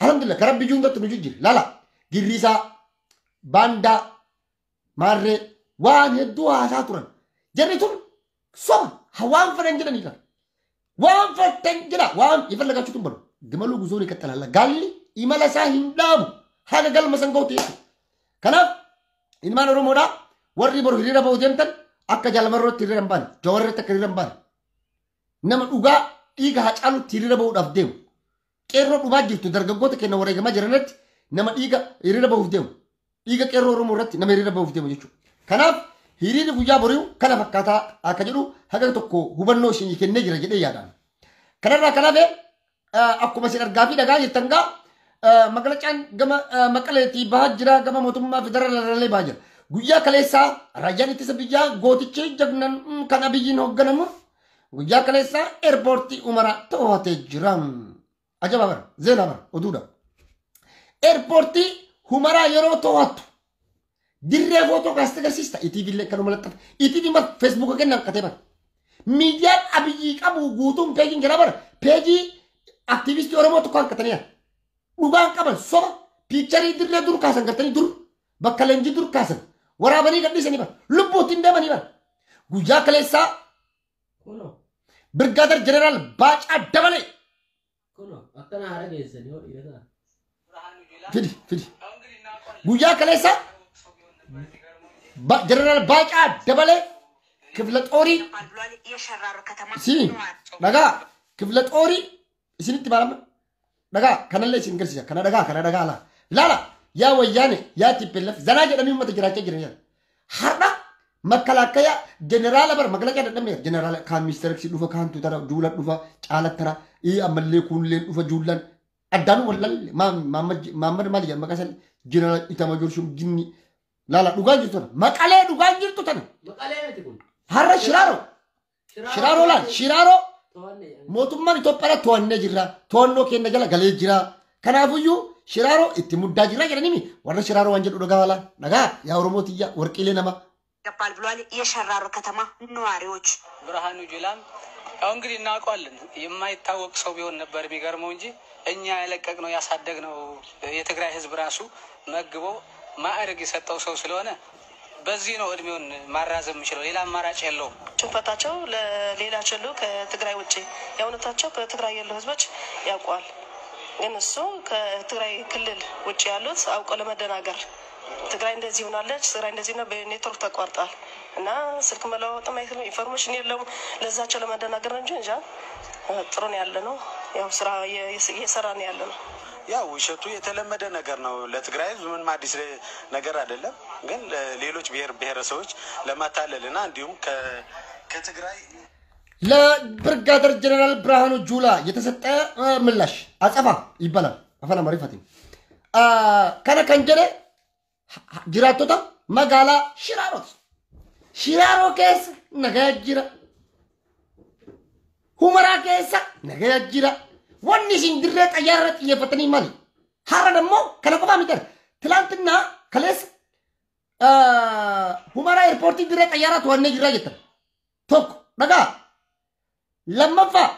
Alhamdulillah karabbii juuntatti nu jijjiire. Laala girrisaa baandaa maarree waan hedduu haasaa turan. Jarri tun soba waan fedhan jedhanii kan. Waan fedhan jedha waan የፈለጋችሁትን በሉ። ግመሉ ጉዞውን ይቀጥላል። ጋሊ imala isaa hin dhaabu haga galma san gahutti jechuudha. Kanaaf ilmaan Oromoodhaa warri boru hiriira bahu deemtan akka Jaalamarrootti hiriira hin baane, Jawaarratti akka hiriira hin baane, nama dhugaa dhiiga Haacaaluutti hiriira bahuudhaaf deemu, qeerroo dhumaa jirtu dargaggoota keenya wareegamaa jiranirratti nama dhiiga hiriira bahuuf deemu, dhiiga qeerroo Oromoo irratti nama hiriira bahuuf deemu jechuudha. Kanaaf hiriirri guyyaa borii kana fakkaataa akka jedhu haga tokko hubannoo isin kennee jira jedhee yaadaan. Kanarraa kanaaf akkuma isin argaa fi dhagaa jirtan gaa magalachaan gama Maqaleetii bahaa jira gama mootummaa federaalaa bahaa jira. Guyyaa kaleessaa raayyaan ittisa biyyaa gootichi jagnan kan Abiyyiin hoogganamu guyyaa kaleessaa eerpoortii Umaraa to'atee jira. Ajaba bara zeenaa bara oduudha. Eerpoortii Umaraa yeroo to'attu dirree footoo kaastee agarsiista. ETV illee kanuma laxxafa. ETV ma feesbuuka kennan qatee bara. Miidiyaan Abiyyii qabu guutuun peejiin jira bara. Peejii aktiivistii Oromoo tokko hanqataniira. Dhugaan qaban soba piikcharii dirree dur kaasan gartanii dur bakka leenjii dur kaasan waraabanii gadhiisanii bara. Lubbuutti hin deemanii bara. Guyyaa kaleessaa Birgaader Jeneraal Baacaa Dabalee. Fidi fidi. Guyyaa kaleessaa Jeneraal Baacaa Dabalee ክፍለ ጦሪ ሲ dhagaa ክፍለ ጦሪ isinitti baarama dhagaa kanallee isin garsiisa kana dhagaa kana dhagaa laa laala yaa wayyaane yaa TPLF zanaa jedhanii uummata jiraachaa jiran yaa har'a Makalakaya jeneraala bar makalakaya dadhabne jeneraala kaan ministeera dhufa kaan tutara juula dhufa caalattara ammallee kuunleen dhufa juulan addaan wallalle Maammad maal jedhama maqaa isaanii jeneraal Itamaajoor Shuum jinni laala dhugaan jirtu tana maqalee dhugaan jirtu tana har'a Shiraaroo Shiraaroo laal Shiraaroo mootummaan Itoophiyaa to'annee jirra to'annoo keenya jala galee jira kanaafuyyuu Shiraaroo itti muddaa jirra jedhanii warra Shiraaroo waan jedhu dhagaa laala dhagaa yaa Oromoo tiyya warqiilee nama ይገባል ብሏል። የሸራሮ ከተማ ነዋሪዎች ብርሃኑ ጁላም ያው እንግዲህ እናውቀዋለን። የማይታወቅ ሰው ቢሆን ነበር የሚገርመው እንጂ እኛ የለቀቅነው ያሳደግነው የትግራይ ሕዝብ ራሱ መግቦ ማዕረግ የሰጠው ሰው ስለሆነ በዚህ ነው እድሜውን ማራዘም የሚችለው። ሌላ አማራጭ የለውም። ሽንፈታቸው ለሌላ ችሉ ከትግራይ ውጭ የእውነታቸው ከትግራይ ያሉ ህዝቦች ያውቀዋል። ግን እሱ ከትግራይ ክልል ውጭ ያሉት አውቆ ለመደናገር ትግራይ እንደዚህ ሆናለች፣ ትግራይ እንደዚህ ነው፣ በኔትወርክ ተቋርጧል እና ስልክ መለዋወጥም አይችልም፣ information የለውም። ለዛቸው ለመደናገር ነው እንጂ እንጃ ጥሩ ነው ያለ ነው። ያው ስራ እየሰራ ነው ያለ ነው። ያው ውሸቱ የተለመደ ነገር ነው። ለትግራይ ህዝብ ምንም አዲስ ነገር አይደለም። ግን ሌሎች ብሔር ብሔረሰቦች ለማታለል እና እንዲሁም ከትግራይ ለብርጋደር ጀነራል ብርሃኑ ጁላ የተሰጠ ምላሽ አጸፋ ይባላል። አፋን አማሪፋቲን kana kan jedhe jiraattota magaalaa Shiraarooti. Shiraaroo keessa nagaa jira. Humaraa keessa nagaa jira. Wanni isin dirree xayyaara xiyyeeffatanii maali? Har'a dammoo kana qofaa miti. Tilaantinaa kaleessa Humaraa eerpoortii dirree xayyaaraa to'annee jirra jettan. Tokko dhagaa. Lammaffaa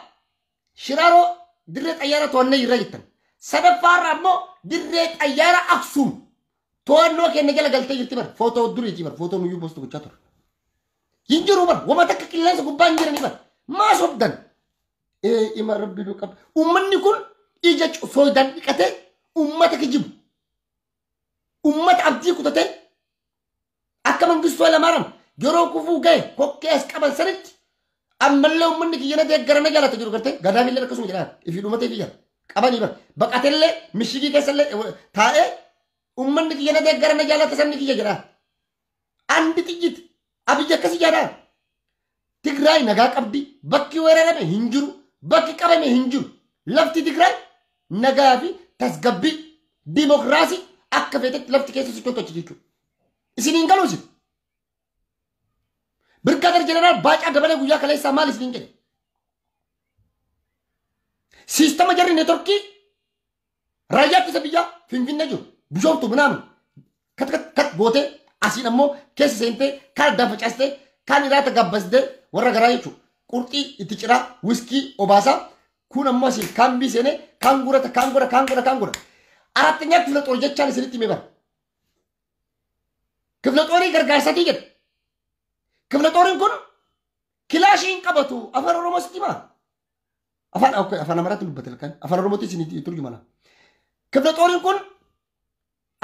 Shiraaroo dirree xayyaaraa to'annee jirra jettan. Sadaffaarra ammoo dirree xayyaara Aksuum to'annoo keenya jala galtee jirti bar footoo duriiti bar footoo nuyyuu postu gochaa ture. Hin jiru bar wama takka qilleensa gubbaa hin jirani bar maa sobdan. Ima rabbi nu qaba. Uummanni kun ija soodaan dhiqatee uummata kijibu. Uummata abdii kutatee akka Mangistuu Hayilamaariyaam yeroo kufuu ga'e kokkee as qaban sanitti ammallee uummanni kiyya na deeggara na jaalata jiru gartee gadaamillee akkasuma jedhaan ifii dhumatee fi jala qabanii bar baqatellee mishigii keessallee taa'ee uummanni kiyya na deeggara na jaalata sabni kiyya jedhaan. Andi xiyyit Abiyyi akkasii jedhaan. Tigraay nagaa qabdi bakki weerarame hin jiru bakki qabame hin jiru lafti Tigraay nagaa fi tasgabbii diimokiraasii akka feetetti lafti keessa sochootu achi jechuudha. Isiniin galuu isin. Birgaader Jeneraal Baacaa Dabalee guyyaa kaleessaa maal isiniin jedhe? Siistama jarri neetworkii raayyaa ittisa biyyaa Finfinnee jiru Bishooftuu minaamin kat kat kat gootee asiin ammoo keessa seentee kaan addaan facaastee kaan iraata gabbastee warra garaa jechuudha. Qurxii itti ciraa wiskii obaasaa kun ammoo asiin kaan bii seenee kaan gurata kaan godha kaan godha kaan godha. አራተኛ ክፍለ ጦር jechaan isinitti himee bara. ክፍለ ጦrii gargaarsatii jedha. ክፍለ ጦሪin kun kilaashii hin qabatu afaan Oromoo sitti himaa. Afaan okay, afaan Amaaraatti dubbate kan afaan Oromootti isin turjumana. ክፍለ ጦሪin kun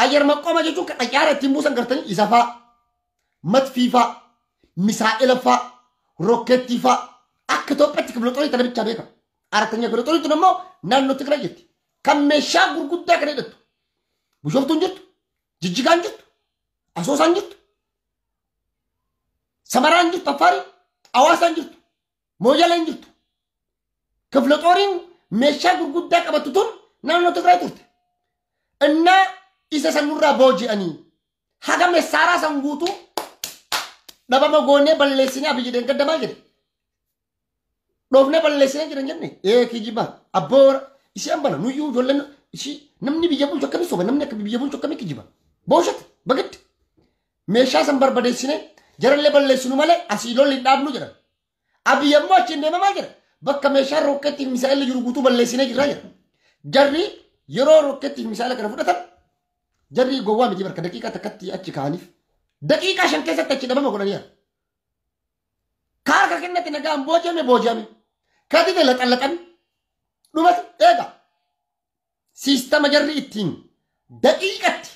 አየር መቆማ jechuun kan xayyaara ittiin buusan gartanii isa faa matfii faa misaa'ila faa rokkeettii faa akka Itoophiyaatti ክፍለ ጦrii tana bichaa beekama. አራተኛ ክፍለ ጦrii tun immoo naannoo Tigraay jetti. Kan meeshaa gurguddaa kan hidhattu. Bishooftuun jirtu, Jijjigaan jirtu, Asoosaan jirtu, Samaraan jirtu, Affaariin, Hawaasaan jirtu, Mooyyaleen jirtu. ክፍለ ጦሪin meeshaa gurguddaa qabattu tun naannoo Tigraay turte. Innaa isa sanurraa booji'anii haga messaaraa san guutuu dhabama goonee balleessinee Abiyyi deeggaddamaa jedhe. Dhoofnee balleessinee jiran jenne ee kijiba abboo isheen bana nuyyuu ijoolleen ishii namni biyya bulchu akkamii soba namni akka biyya bulchu akkamii kijiba booshate bagatti meeshaa san barbadeessinee jarallee balleessinu malee asii lolli hin dhaabnu jedhan. Abiyyi ammoo achiin deema maal jedha bakka meeshaan rokkeettii fi misaa'illi jiru guutuu balleessinee jirra jedha. Jarri yeroo rokkeettii fi misaa'ila kana fudhatan jarri gowwaa miti barka daqiiqaa takkatti achi kaa'aniif daqiiqaa 5 keessatti achi dhabama godhaniira. Kaarka kennatti nagaan booji'ame booji'ame. Kadide laxallaxan dhumate eega. Siistama jarri ittiin daqiiqatti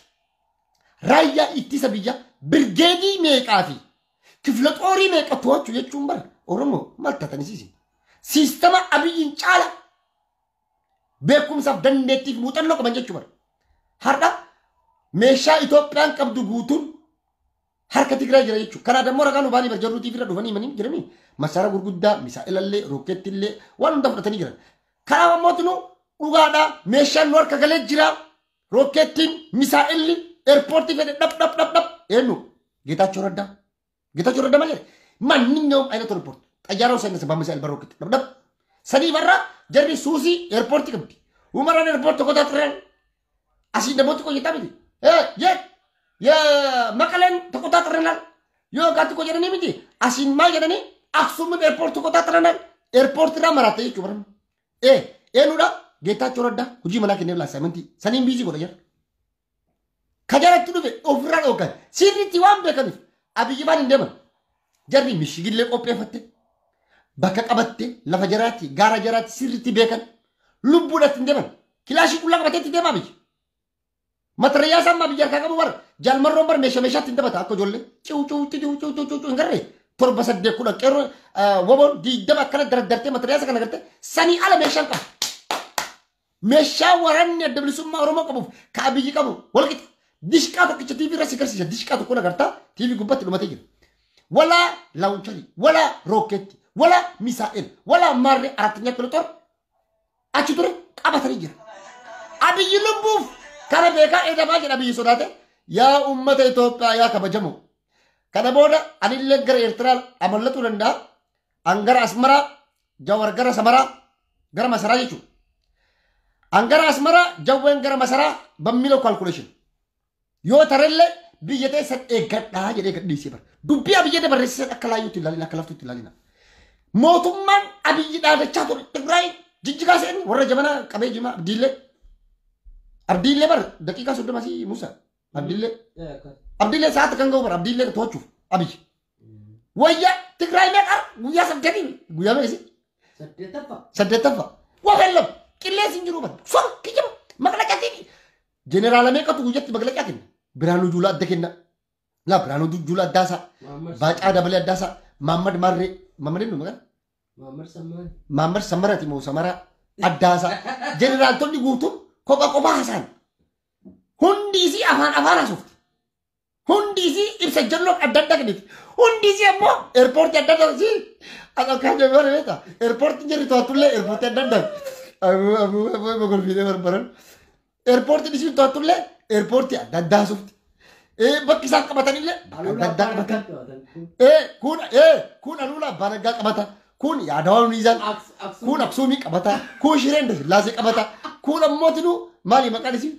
raayyaa ittisa biyya birgeedii meeqaa fi kifla xoorii meeqa to'achuu jechuun bara Oromoo maal taatanii siistama Abiyyiin caala beekumsaaf dandeettiif muuxannoo qaban jechuu bara. Har'a meeshaa Itoophiyaan qabdu guutuun Harka Tigraay jira jechuudha. Kanaa dammoo ragaa nu baanii barjarruutii fi dhufanii manii jiranii masaara gurguddaa misaa'ilallee rookeettillee waan hunda fudhatanii jiran. Kanaaf ammoo nu dhugaadhaa meeshaan nu harka galee jira rookeettiin misaa'illi eerpoortii fedhe dhap dhap dhap dhap eenyu Geetaachoo Raddaa. Geetaachoo Raddaa maal jedhe ማንኛውም አይነት ሪፖርት ጠያራው ሳይነሳ በሚሳኤል በሮኬት dhap dhap sadii barra jarri suusii eerpoortii qabdi. Umaraan eerpoortii ተቆጣጥረን asii ደግሞ ቆይታ miti የመቀሌን ተቆጣጥረናል ዮጋት እኮ jedhanii miti asiin maal jedhanii Aksuumin eerpoortii ተቆጣጥረናል eerpoortii irraa maratte jechuu barra eenyudha Geetaachoo Raddaa hojii manaa kenneef laasamantii saniin biizii godha jira. Kajaratti dhufe ofirraa dhookan sirriitti waan beekaniif Abiyyi maal hin deeman jarri mishigillee qopheeffatte bakka qabatte lafa jaraatti gaara jaraatti sirriitti beekan lubbuudhaatti hin deeman kilaashii qullaa qabateetti deema Abiyyi. Matarayyaa sammaa biyya harkaa qabu bara jaalmarroon bara meeshaa meeshaatti hin taphata akka ijoollee ciu ciu ciu ciu ciu ciu hin garree 7 8 10 qeerroo woboon 20 akkana dardartee matarayyaa kana gartee sanii ala meeshaan qabu. Meeshaa waraanni adda bilisummaa Oromoo qabuuf ka Abiyyi qabu walqixa dishqaa tokkicha TV irra si garsiisa dishqaa tokko agartaa TV gubbaatti dhumatee jira. Walaa laawuncharii walaa rookeetti walaa misaa'el walaa maarree አራተኛ ክፍለ ጦር achi ture qabatanii jira. Abiyyi lubbuuf kana beekaa eedamaa jedha biyyi sodaate yaa uummata Itoophiyaa yaa kabajamoo. Kana booda anillee gara Eertiraa amallatuu danda'a. An gara Asmaraa Jawar gara Samaraa gara Masaraa jechuudha. An gara Asmaraa Jawween gara Masaraa በሚለው calculation yoo tarellee biyya teessan eeggadhaa jedhee gadhiisee bara. Dubbii Abiyyi dabarreessisan akka laayyootti ilaalina akka laftutti ilaalina. Mootummaan Abiyyi dhaadachaa ture Tigraay jijjigaa se'anii warra jabanaa qabee jimaa Abdiillee. Abdiillee bara daqiiqaa 30 si Musa Abdiillee Abdiillee sa'aata kan ga'u bara Abdiillee to'achuuf Abiyyi. Wayya Tigraay meeqa guyyaa 8 guyyaa meeqa 8ffaa waa qilleensi hin jiru bara soba kijiba maqlaqatiin jeneraala meeqatu guyyatti maqlaqaa kenna Biraanuu Juulaa adda kenna laa Biraanuu Juulaa addaasaa Baacaa Dabalee addaasaa Maammad Marree Maammad eenyu maqaan Maammad Samaraati moo Samaraa addaasaa jeneraaltonni guutuun kopha kophaa haasa'an hundi isii afaan afaan haasofti hundi isii ibsa jalloo adda addaa kenniti hundi isii ammoo eerpoortii adda addaa si akka jedhu beektaa eerpoortii jirri to'attullee eerpoortii adda addaa abuu abuu abuu golfiidee barbaran eerpoortiin isiin to'attullee eerpoortii adda addaa haasofti bakki isaan qabatanillee bakka adda addaa qabatan kun Aluula Abbaa Naggaa qabata kun Yaadawaa Niizaan kun Aksuumii qabata kun Shireen Sillaasee qabata kun ammoo tinuu maali maqaan isii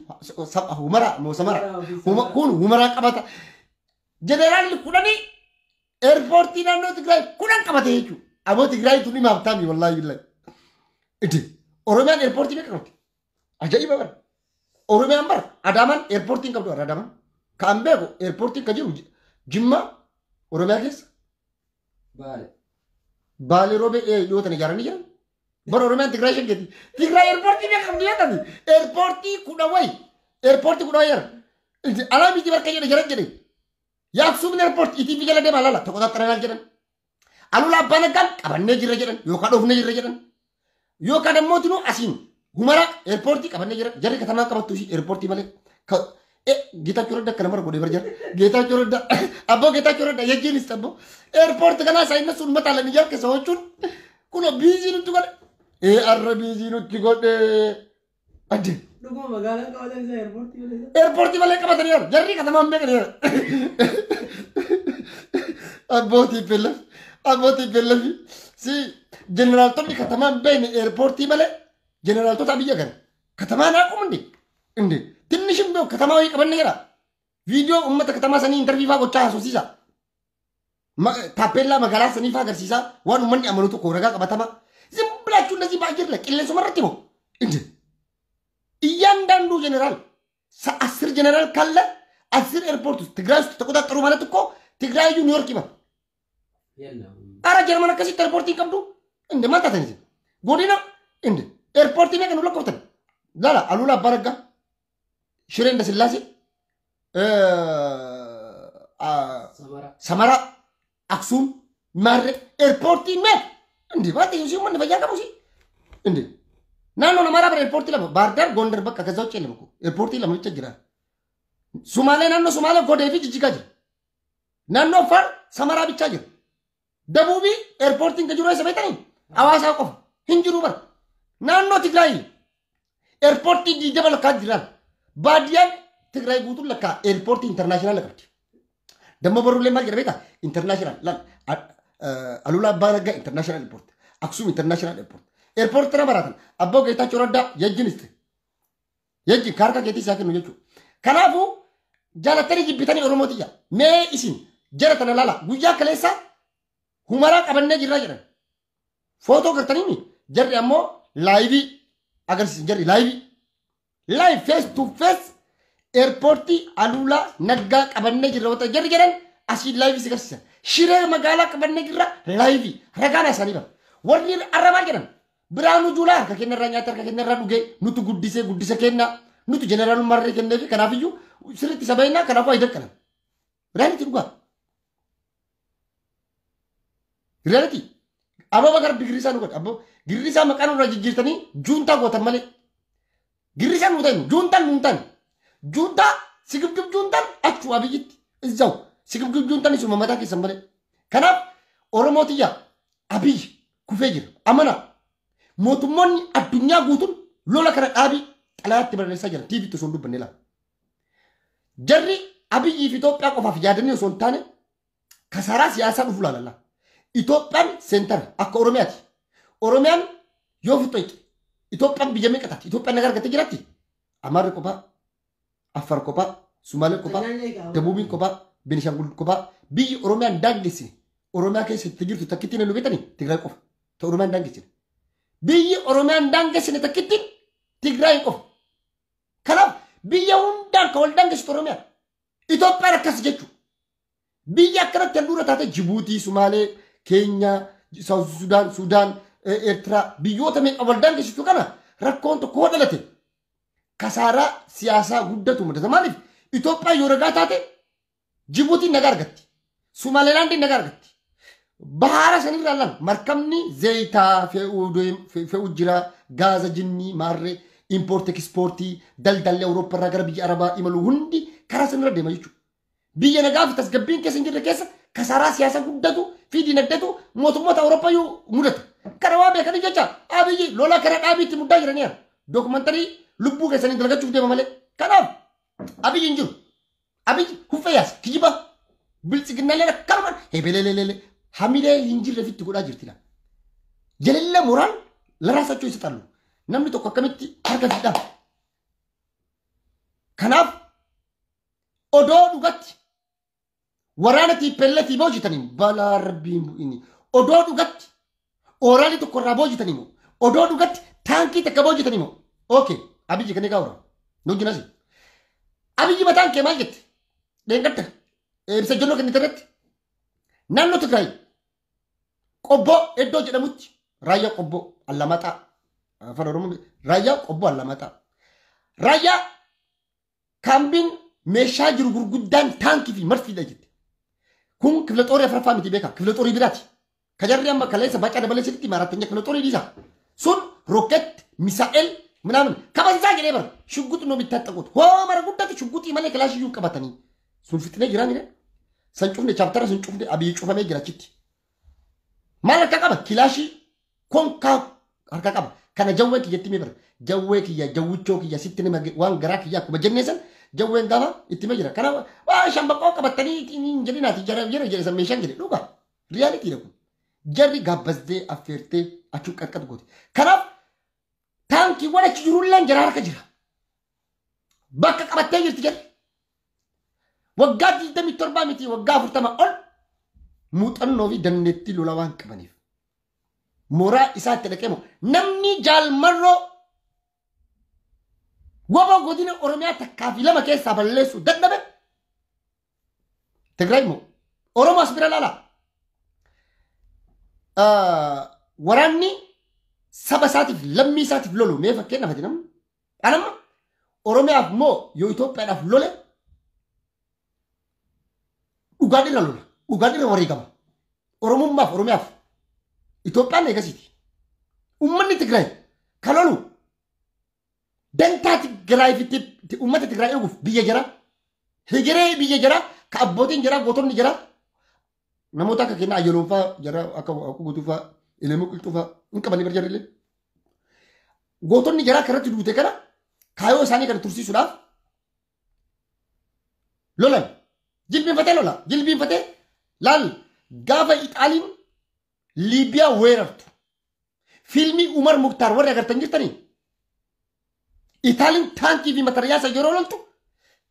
Humaraa moo Samaraa kun Humaraa qabata jeneraalli 10 eerpoortii naannoo Tigraay 10 qabate jechuudha. Aboo Tigraay tun himaaf taami wallaahi billahi. Itti Oromiyaan eerpoortii meeqa qabdi? Ajaa'iba bara. Oromiyaan bara Adaamaan eerpoortii hin qabdu Adaamaan. Kan beeku eerpoortiin kan jiru Jimma Oromiyaa keessa. Baalee roobee dhiyootan ijaaranii jiran. Bara Oromiyaan Tigraay shankeeti. Tigraay eerpoortii meeqa qabdi jedhani? Eerpoortii 10 wayi. Eerpoortii 10 wayi jira. Alaa miti bakka jedhe jiran jedhe. የአክሱምን ኤርፖርት ኢቲቪ jala deemaa laala ተቆጣጥረናል jedhan. Aluula Abbaa Naggaan qabannee jirra jedhan yookaan dhoofnee jirra jedhan. Yookaan ammoo tinuu asiin Humaraa eerpoortii qabannee jira jarri katamaa qabattu ishii eerpoortii malee. Geetaachoo Raddaa akka namarra godhee bara jira. Geetaachoo Raddaa abboo Geetaachoo Raddaa yajjiinis abboo eerpoortii kanaa isaa sun mataa lamii jalke sochoon kun biizii nutti godhe. Arra biizii nutti godhe. Adde. Dhuguma magaalaan qabatan isaa eerpoortii malee. Eerpoortii malee qabatanii jiru. Jarri katamaa hin beekan jiru. Abbootii beellaf abbootii beellaf si jeneraaltonni katamaa hin beekne eerpoortii malee jeneraaltota biyya kana katamaa naa qumne inde ትንሽም ቢሆን ከተማው ይቀበል ይራ ቪዲዮ ኡመተ ከተማ ሰኒ ኢንተርቪው ፋ ጎቻ ሶሲሳ ታፔላ መጋላ ሰኒ ፋ ገርሲሳ ዋን ኡመን ያመኑቱ ኮረጋ ቀበተማ ዝም ብላችሁ እንደዚህ በአየር ላይ ቅሌንሱ መረጥ ነው እንዴ? እያንዳንዱ ጀነራል 10 ጀነራል ካለ 10 ኤርፖርት ውስጥ ትግራይ ውስጥ ተቆጣጠሩ ማለት እኮ ትግራይ ኒውዮርክ ይባል አረ ጀርመን ከሲ ኤርፖርት ይቀምዱ እንደ ማታ ተንዚ ጎዲና እንደ ኤርፖርት ይመቀኑ ለቆተን ላላ አሉላ አባረጋ ሽሬ እንደ ስላሴ ሰመራ አክሱም ማረ ኤርፖርት ይመ እንዴ ማለት ይሁን ምን በያቀሙ ሲ እንዴ ናኖ ነማራ በር ኤርፖርት ለማ ባህር ዳር ጎንደር በቃ ከዛ ውጭ የለም እኮ ኤርፖርት ለማ ይቸግራል። ሶማሌ ናኖ ሶማሌ ጎዴ ፊ ጅጅጋ ጅራ Naannoo Affaar Samaraa bichaa jira. Dabuubii eerpoortiin kan jiru eessa beektanii? Hawaasaa qofa. Hin jiru bara. Naannoo Tigraay eerpoortii 20 lakkaa jiran. Baadiyyaan Tigraay guutuun lakkaa eerpoortii international qabdi. Damma barruulee maal jedha beektaa? International laal Alulaa Abbaa Naggaa international airport. Aksum international airport. Eerpoortii tana baraatan abbaa Geetaachoo Raddaa yajjin iste. Yajjin kaarkaa keetii isaa kennu jechuudha. Kanaafuu jaalattanii jibbitanii Oromootiyya. Mee isin jara tana laala guyyaa kaleessa Humaraa qabannee jirraa jedhan. Footoo gartanii jarri ammoo live agarsiisan jarri live. Live face to face eerpoortii Aluulaa Naggaa qabannee jirra wanta jarri jedhan asii live si agarsiisan. Shiree magaalaa qabannee jirra live ragaan isaanii bara. Warri arrabaa jedhan Biraanuu Juulaa harka kennarraa nyaata harka kennarraa dhugee nutu guddisee guddisa kenna nutu jeneraalummaarree kenneefi kanaafiyyuu sirriitti isa baay'inaa kanaafuu ayi daqqalan. Reality dhugaa. Reality. Ababa gara girrisaa nu godhe. Abbo girrisaa maqaa nurraa jijjiirtanii juuntaa gootan malee. Girrisaa nu ta'in juuntaan nu ta'in. Juuntaa sigibgib juuntaan achuu Abiyyitti izzaw sigibgib juuntaan isuma mataa keessan malee. Kanaaf Oromootiyya Abiyyi kufee jira. Amana mootummoonni addunyaa guutuun lola kana dhaabii xalayaatti barreessaa jiran tiiviitti osoo hin dubbanne laata. Jarri Abiyyii fi Itoophiyaa qofaaf yaadanii osoo hin taane kasaaraa siyaasaa dhufu laalalla. Itoophiyaan center akka Oromiyaati. Oromiyaan yoo fixxe Itoophiyaan biyya meeqa taati? Itoophiyaan nagaa argattee jiratti? Amaarri kophaa, Affaar kophaa, Sumaalee kophaa, Dabuubiin kophaa, Benishaangul kophaa. Biyyi Oromiyaan daangessine Oromiyaa keessatti jirtu takkittiin nu beektanii Tigraay qofa. Ta Oromiyaan daangessine. Biyyi Oromiyaan daangessine takkittiin Tigraay qofa. Kanaaf biyya hundaan kan wal daangessitu Oromiyaa. Itoophiyaan akkas jechuudha. Biyya akkanatti handhuura taate Jibuutii, Sumaalee, Keenyaa, Sudaan, Sudaan, Eertiraa biyyoota meeqa wal daangessitu kana rakkoon tokko dhalate kasaaraa siyaasaa guddatu mudata. Maaliif Itoophiyaan yoo ragaa taate Jibuutiin nagaa argatti. Sumaaleelaandiin nagaa argatti. Bahaara sanirraa lan markabni zayitaa fe'uu jira, gaaza jinnii, maarree, import ekspoortii, daldalli Awurooppaa irraa gara biyya Arabaa imalu hundi karaa sanirra deema jechuudha. Biyya nagaa fi tasgabbiin keessa hin jirre keessa kasaaraa siyaasaa guddatu fi dinagdeetu mootummoota Awurooppaa iyyuu mudata. Kana waan beekanii jecha Abiyyi lola kana dhaabiitti muddaa jiraniira. Dookumantarii lubbuu keessanii dalagachuuf deema malee. Kanaaf Abiyyi hin jiru. Abiyyi huffee yaasa kijiba biltsiginnaalee akkanumaan hebelelelele hamilee hin jirre fitti godhaa jirti laa. Jalilla moraal laraasachuu isa xallu. Namni tokko akkamitti harka fidhaa. Kanaaf odoo dhugatti waraana tiippelletii boojitanii balaa rabbiin bu'ini. Odoo dhugatti ooraalii tokko irraa boojitanii moo odoo dhugatti taankii takka boojitanii moo. Okay, Abiyyi kan egaa waraana. Nuti nasi. Abiyyi mataan kee maal jette? Dheengadda ibsa jennoo kennite irratti naannoo Tigraay Qobboo iddoo jedhamutti raayyaa Qobboo Allamaxaa afaan Oromoo raayyaa Qobboo Allamaxaa raayyaa kaambiin meeshaa jiru gurguddaan taankii fi marfiidha jette. Kun kifla xoorii afuraffaa miti beekaa kifla xoorii biraati. Kajarri amma kaleessa bacaa dabalee sirriitti maarattanya kifla xoorii dhiisa. Sun rooket misaa'el ምናምን ከበዛ jedhee bara ሽጉጥ ነው የሚታጠቁት hoo mara guddate shugguxii malee kilaashii iyyuu qabatanii sun fixnee jiraa mire san cufne chapter sun cufne Abiyyi cufamee jira achitti. Maal harka qaba kilaashii konkaa harka qaba kana jawwee kiyyatti mee bara jawwee kiyya jawwichoo kiyya sitti nama waan garaa kiyya akkuma jennee san jawween gaafa itti mee jira kana waa shambaqoo qabatanii hin jedhinaati jara jara jedhe san meeshaan jedhe dhugaa reality dha kun jarri gaabbazdee affeertee achuu qaqqat goote kanaaf taankiiwwan achi jirulleen jara harka jira bakka qabattee jirti jarri waggaa 27 miti waggaa 40 ol muuxannoo fi dandeettii lola waan qabaniif mooraa isaatti dhaqee moo namni jaalmarroo waboo godina Oromiyaa takkaa fi lama keessaa balleessuu dadhabe Tigraay moo Oromoo as bira laala. Waraanni saba isaatiif lammii isaatiif lolu mee fakkeenyaaf ati namni anamma Oromiyaaf moo yoo Itoophiyaadhaaf lole dhugaan irra lola dhugaan irra wareegama Oromummaaf Oromiyaaf Itoophiyaan eegasiiti. Uummanni Tigraay kan lolu dantaa Tigraay fi uummata Tigraay eeguuf biyya jira hegeree biyya jira ka abbootiin jira gootonni jira Namoota akka kennaa ayyaloon fa'aa jara akka guutuu fa'aa ilmoo qilxuu fa'aa hin qabanii bar jarrillee. Gootonni jaraa kanatti duute kana kaayoo isaanii kana tursiisuudhaaf lolan jilbiinfatee lola jilbiinfatee laal gaafa Ixaaliin Liibiyaa weerartu fiilmii Umar Muktaar warri agartan jirtanii Itaaliin taankii fi matariyaasa yeroo loltu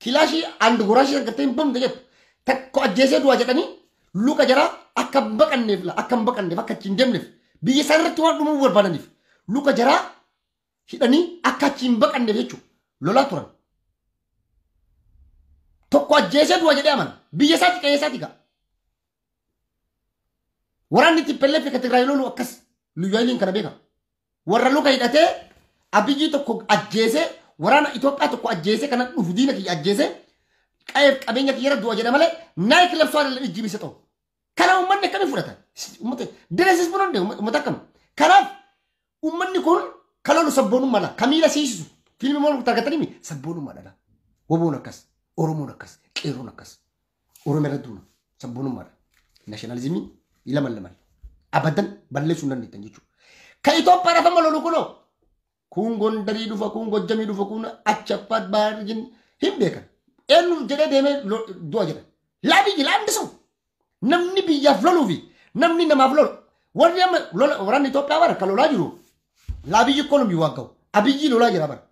kilaashii and goraashii agartee hin bamne jettu takko ajjeesee du'aa jedhanii luka jaraa akka hin baqanneef akka hin baqanneef akka achi hin deemneef biyya isaan irratti waan dhumuu barbaadaniif luka jaraa hidhanii akka achi hin baqanneef jechuudha lolaa turan. Tokko ajjeesee du'a jedhee amana biyya isaati qe'ee isaati ga'a. Waraanni TPLF ka Tigraay lolu akkas Liyyu kana beeka. Warra luka hidhatee Abiyyi tokko ajjeesee waraana Itoophiyaa tokko ajjeesee kana dhufu diina kiyya ajjeesee qe'eef qabeenya kiyya irra du'a jedha malee naayik labsoo adda ijjiibise ta'u. Kana uummanni akkamii fudhata? Uummata direessis bunonde uummata akkam? Kanaaf uummanni kun kalolu sabboonummaa dha. Kamiila siisisu fiilmii mormu argatanii sabboonummaa dha. Woboon akkas, Oromoon akkas, Qeerroon akkas. Oromoo irra duuna sabboonummaa dha. Naashinaalizimiin laman laman abadan balleessuu hin dandeettan jechuudha. Ka Itoophiyaa rafama lolu kunoo kun Gondarii dhufa, kun Gojjamii dhufa, kun Achappaat Baarjin hin beekan. Eenyu jedhee deemee du'a jedha. Laabiyyi laamdi sun namni biyyaaf loluu fi namni namaaf lolu warri amma waraanni Itoophiyaa bara kan lolaa jiru Laabiyyi kolumbii waan qabu. Abiyyi lolaa jira bara.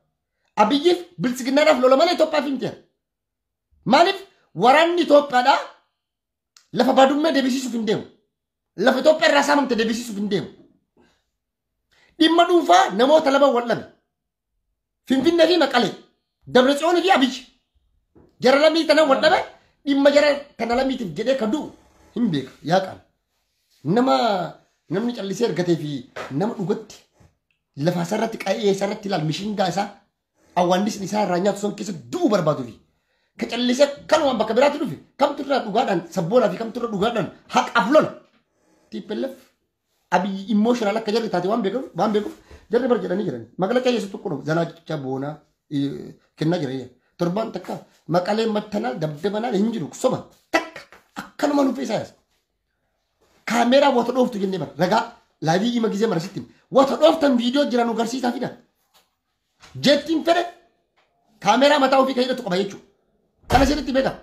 Abiyyiif bilchiginnaadhaaf lola malee Itoophiyaaf hin ta'an. Maaliif waraanni Itoophiyaadhaa lafa baadummaa deebisiisuuf hin deemu. Lafa Itoophiyaa irraa saamamte deebisiisuuf hin deemu. Dhimma dhuunfaa namoota lama wal dhabe. Finfinnee fi Maqalee, Dabra Tsiyoonii fi Abiyyi. Jara lamii tana wal dhabe dhimma jara tana lamiitiif jedhee ka du'u hin beeka yaa qaama. Nama namni callisee argatee fi nama dhugatti lafa isarratti qa'ee isarratti ilaal mishingaa isaa awwaannisni isaa irraa nyaatu sun keessa du'uu barbaadu fi ka callisee kanumaan bakka biraatti dhufe kamtu irraa dhugaadhaan sabboonaa fi kamtu irra dhugaadhaan haqaaf lola. TPLF Abiyyi emotional akka jarri taate waan beekuuf jarri bar jedhanii jiran. Maqalee keessatti tokko dhufu zanaachaa boonaa kennaa jira. Torbaan takka maqalee mattanaa dabdabanaa hin jiru soba takka akkanuma nuuf isaa yaasa. Kaameeraa wata dhooftu jennee bara ragaa laayivii ima gizee mara sitti wata dhooftan viidiyoo jira nu garsiisaa fida. Jettiin fedhe kaameeraa mataa ofii kan hidhatu qaba jechuudha. Kana sirriitti beekama.